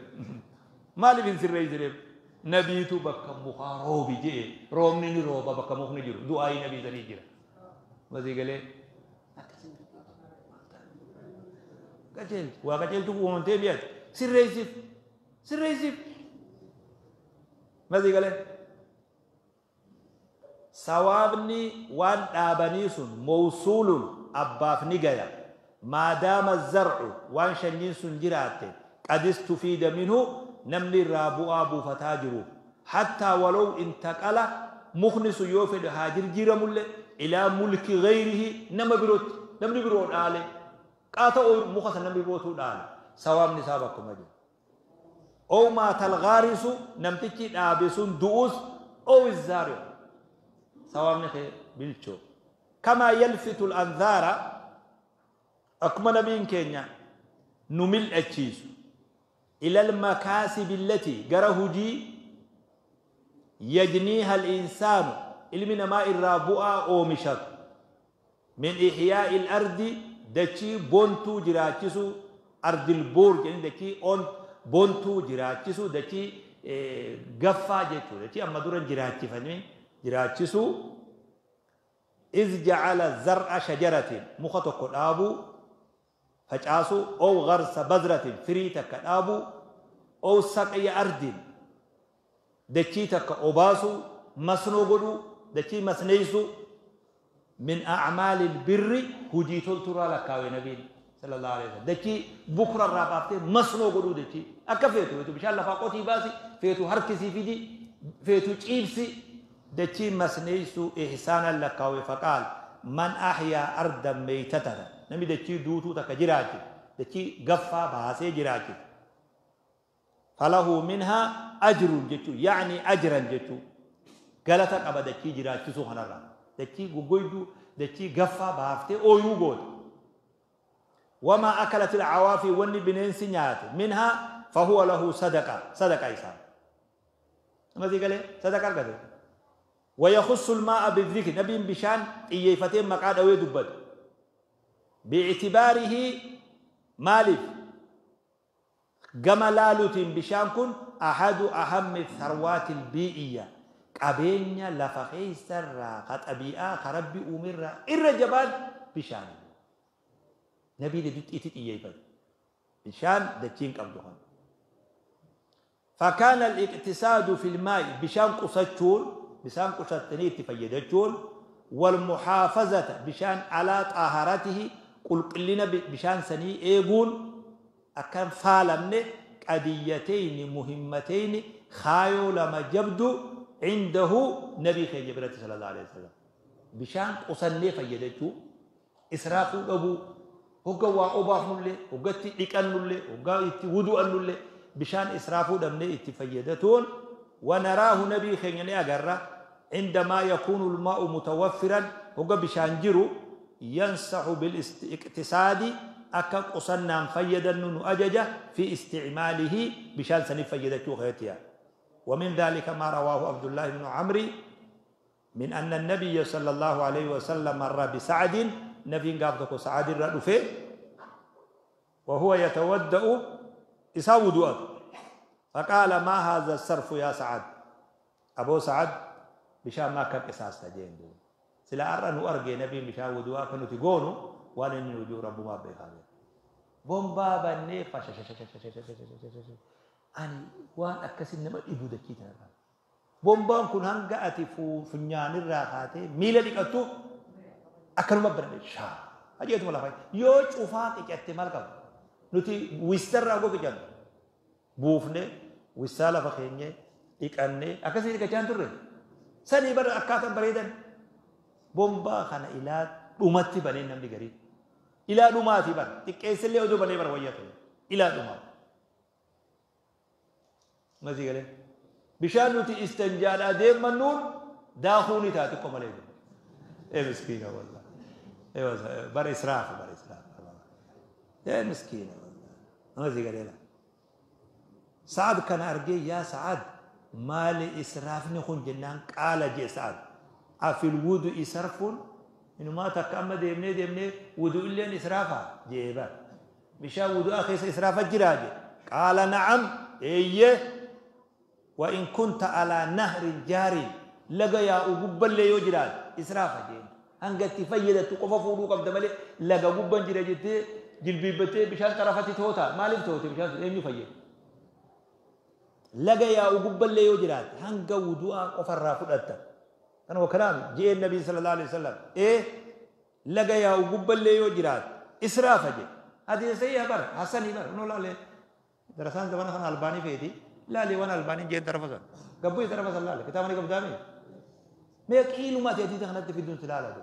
ما لي بين سر يزرب نبيتو بك مخاروبي جي رومني روبا بك مخني جرو دعاء نبي زني جرا بس يقول كتيل وكتيل تقول وانت بيت سر يزف سر يزف بس يقول سوابني وان أبنيسون موصول أباف نجايا ما دام الزرع وان شنين سنجرات قد استفيد منه نمني رابو أبو فتاجرو حتى ولو انتقل مخنس يوفد هاجر جيرمول إلى ملك غيره نما بروت نمني بروت آله قاطع مخص نمني بروت آله سوام نسابكم أجل أو ما تلغارس نمتكي آبسون دؤوس أو الزارع سوام نخي بالشو كما يلفت الأنظار أكما نبين كينيا نمل أتشيس إلى المكاسب التي قرهجي يجنيها الإنسان إلمنا ما الرابوء أو مشط من إحياء الأرض دتشي بونتو جراتشسو أرض البور يعني دتشي أون بونتو جراتشسو دتشي قفا جتشو دتشي أما دورا جراتشي فهمين جراتشسو إذ جعل الزرع شجرة مخطق الأبو فجأسو أو غرس بذرة فريتك الأبو أو سقي أرض دكيتك أوباسو مسنوغلو دكي مسنيسو من أعمال البر هجيتول ترى لك نبي صلى الله عليه وسلم دكي بكرة الرابطة مسنوغلو دكي أكفيتو فيتو بشال لفاقوتي باسي فيتو هركسي فيدي فيتو تشيبسي دتي مسنيسو إحسانا لكاوي فقال من أحيا أرضا ميتة نمي دتي دوتو تكجراجي دتي قفا باسي جراجي فله منها أجر جتو يعني أجرا جتو قالتك أبا دتي جراجي سبحان الله دتي غوغويدو دتي قفا بافتي أو يوغود وما أكلت العوافي وني بنين سنيات منها فهو له صدقة صدقة إسان ما ذي قال صدقة قال ويخص الماء بالذكر نبي بشان إيفتين مقعد أو يدبد باعتباره مالف جملالوتين بشان كن أحد أهم الثروات البيئية قبينيا لفخي سر قد أبيئا خربي أمر إر جبال بشان نبي لدوت إتت إيفت بشان دتين قبضهم فكان الاقتصاد في الماء بشان قصتشون بشان قصتني تفيدتشون والمحافظة بشان على طهارته قل لنا بشان سني ايغون أكن فالمن قضيتين مهمتين خايو لما جبدو عنده نبي خير جبرت صلى الله عليه وسلم بشان قصني فيدتشو إسراف أبو هو وأباه له وقت إكن له وقت وضوء له بشان إسرافه دمني اتفيدتون ونراه نبي خيرني أجرة عندما يكون الماء متوفرا هو بشان جرو ينصح بالاقتصاد أكا قصنا فيدا أججة في استعماله بشان سنفيدته خيرتها. ومن ذلك ما رواه عبد الله بن عمرو من أن النبي صلى الله عليه وسلم مر بسعد نبي قابضك سعد الرأفي وهو يتودأ إساو دؤب فقال ما هذا الصرف يا سعد أبو سعد بشان ما كان قصاص تجين دون سلا أرى أرجع نبي بشان ودوا كانوا تقولوا وأنا نوجو رب ما بيخاف بومبا بني أنا وان أكسر نما إبو دكتي ترى بومبا كن هنجا أتي فنيان الراحات ميلا دكتو أكلوا ما برد شا أجي أتوم لا فاي يوج وفاق إجتماع كم نتي ويستر أبو كجان بوفني ويسالا فخيني إكاني أكسر كجان ترى سني بر أكاتم بريدن بومبا خنا إلى أمتي بني نملي غريب إلى أمتي بر تكيس اللي أدو بني بر وياته إلى أمتي ما زي قال بشان نتي استنجاد أديم منور داخوني تاتكم عليه إيه مسكينة والله إيه بر إسراف بر إسراف إيه مسكينة والله ما زي قال سعد كان أرجي يا سعد مال إسراف نخون جنان قال جي سعد أفي الوضوء إسراف إنه ما تكمل ديمني ديمني وضوء اللي إسرافا جيبا مشا وضوء أخي إسرافا جراجي قال نعم إيه وإن كنت على نهر جاري لقى يا أبوب اللي يجراد إسرافا جين هنقت تفيدة تقف فوق قبل ملي لقى أبوب جراجتي جلبيبتي بشان طرفتي توتا ما لم توتي بشان إنه فيد لقى يا أبوب اللي يجراد هنقى وضوء قفر فدتا أنا وكلام جاء النبي صلى الله عليه وسلم إيه لقى يا أبوب اللي يجراد إسرافا جين هذه سيئة بر حسني بر نقول له درسان زمان خان ألباني فيدي لا لي وانا ألباني جيت درفزان قبوي درفزان لا كتاب أنا قدامي ما كيلو ما تأتي تخنت في دون سلالة دو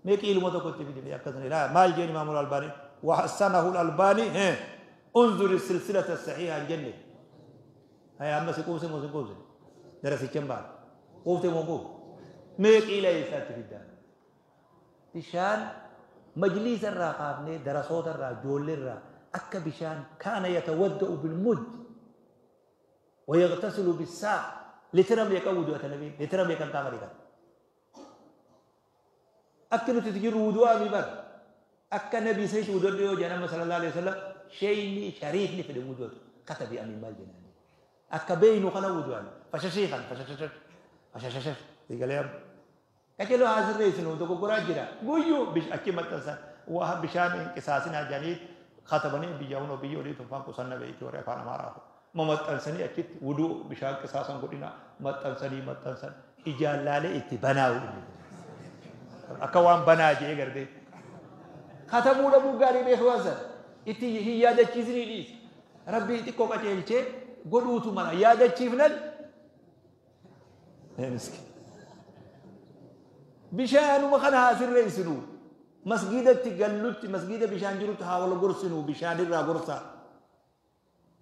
ما كيلو ما تكون تفيد في أكثر لا ما يجيني إمام الألباني وحسنه الألباني ها انظر السلسلة الصحيحة الجنة هاي أما سيكون سيكون سيكون درس الجنبال قوت موقوف ما كيلو يسات في الدار بشان مجلس الرقابني درسوت الرا جول الرا أكا بشان كان يتودأ بالمد ويغتسل بالساع لترم يكود النبي لترم يكن كامريكا أكن تتجر وضوء ببر أكن نبي سيد وضوء جناب صلى الله عليه وسلم شيء شريف في الوضوء كتب أمين مال جناني أكبين خلا وضوء فششيخا فششش فششش تقول يا كجلو هذا الرئيس نو دكتور قراجرا قيو بيش أكيد متنسى وها بشان انكساسنا جانيت خطبني بيجاونو بيجولي تفهم قصنا بيتي ورا فانا ما راه ما متنسني أكيد وضوء بشان قصاصا قلنا متنسني متنسن إجلالة اتبناو أكوان بناجي قردي ختموا لبو قاري بيخوازن إتي هي يادا تشيزني ليس ربي تكو قتيلشي قلوتو منا يادا تشيفنل مسكين بشان ومخنها سر رئيسنو مسجد تقلت مسجد بشان جروت هاول قرصنو بشان الرا قرصا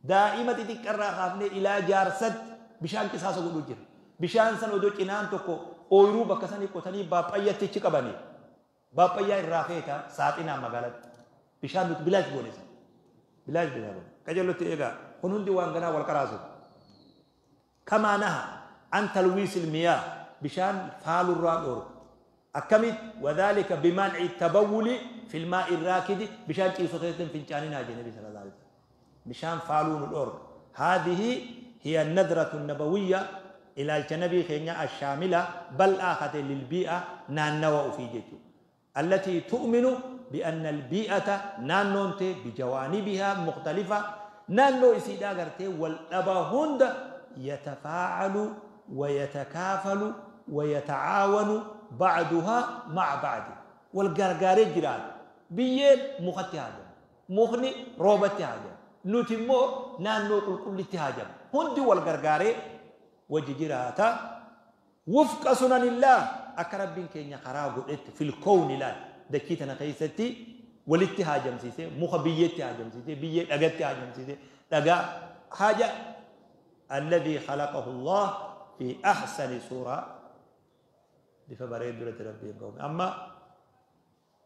دائما تتكرر خافني إلى جارست بشان كساسة قلو جر بشان سن ودو چنان تكو أويرو بكساني قتني باپايا تچكباني باپايا الراخيتا ساتنا مغالت بشان بلاش بوليس بلاش بلاش كجلو تيغا Kun hundi waan ganaa wal qaraasu. Kamaa naha an talwiis ilmiyaa, bishaan faalurraa dhorku. Akkamit? Wadhalika bimanci tabawuli fi lmaa'i raakidi, bishaan ciisu keessatti hin fincaaninaa jedhe Nabi sallallahu alaihi wasallam. Bishaan faaluu nu dhorku. Haadhihi hiya nadratu nabawiyya, ilaalcha nabii keenya ashaamila bal'aa kate lilbii'a, naannawa ofii jechuudha. التي تؤمن بأن البيئة نانونت بجوانبها مختلفة، نانو إسيدا غرتي والأبا هند يتفاعل ويتكافل ويتعاون بعضها مع بعض، والغرغاري جراد بيين مختي هاجم، مخني روبتي هاجم، نتمو نانو كل هاجم، هندي والغرغاري وججراتا وفق سنن الله. أكرب بين كينيا خراب في الكون لا دكيتنا كيستي ولتي هاجم سيسي مخبيتي هاجم سيسي بيي دغتي هاجم سيسي دغا حاجة الذي خلقه الله في أحسن صورة بفبريد دولة ربي قوم. أما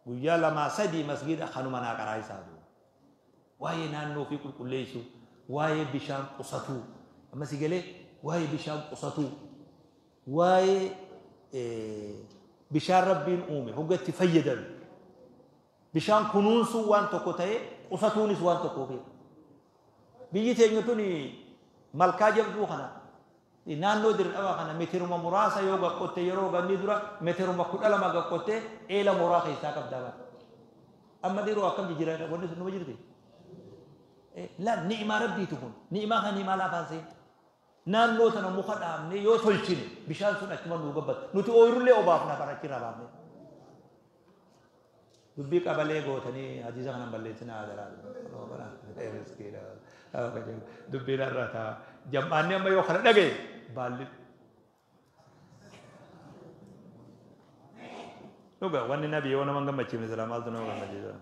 ويا لما سدي مسجد خنمنا قراي سادو واي نانو في كل كليسو واي بشان قصتو، أما سيقلي واي بشان قصتو واي bishaan rabbiin uume hoggatti fayyadame bishaan kunuunsuu waan tokko ta'e, qusatuunis waan tokko ta'e. Biyyi teenya tuni malkaa jabduu kana naannoo dirqama kana meetiruma muraasa yoo gaqqotte, yeroo ganni dura meetiruma 12 gaqqotte eela mooraa keessaa qabdaa bara. Amma dhiiroo akkam jijjiirraa wanni sun numa jirti. La ni'imaa rabbiitu kun ni'imaa kan ni'imaa laafaan seen. Naannoo tana muka dhaabne yoo tolchine bishaan sun achuma nuu gabbata. Nuti ooyirullee obaafna bara achirraa baafne. Dubbii qabalee gootanii hadiisa kanan balleessinaa adaraa. Dubbiin irra taa. Jam'aanni amma yoo kana dhagaye baalli. Dhuga wanni nabi yoo nama gammachiifne silaa maaltu nama gammachiisa?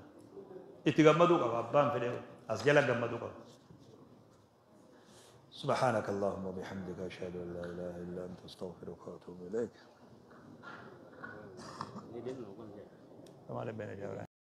Itti gammaduu qaba abbaan fedhe as jala gammaduu qaba. سبحانك اللهم وبحمدك، أشهد أن لا إله إلا أنت، أستغفرك وأتوب إليك.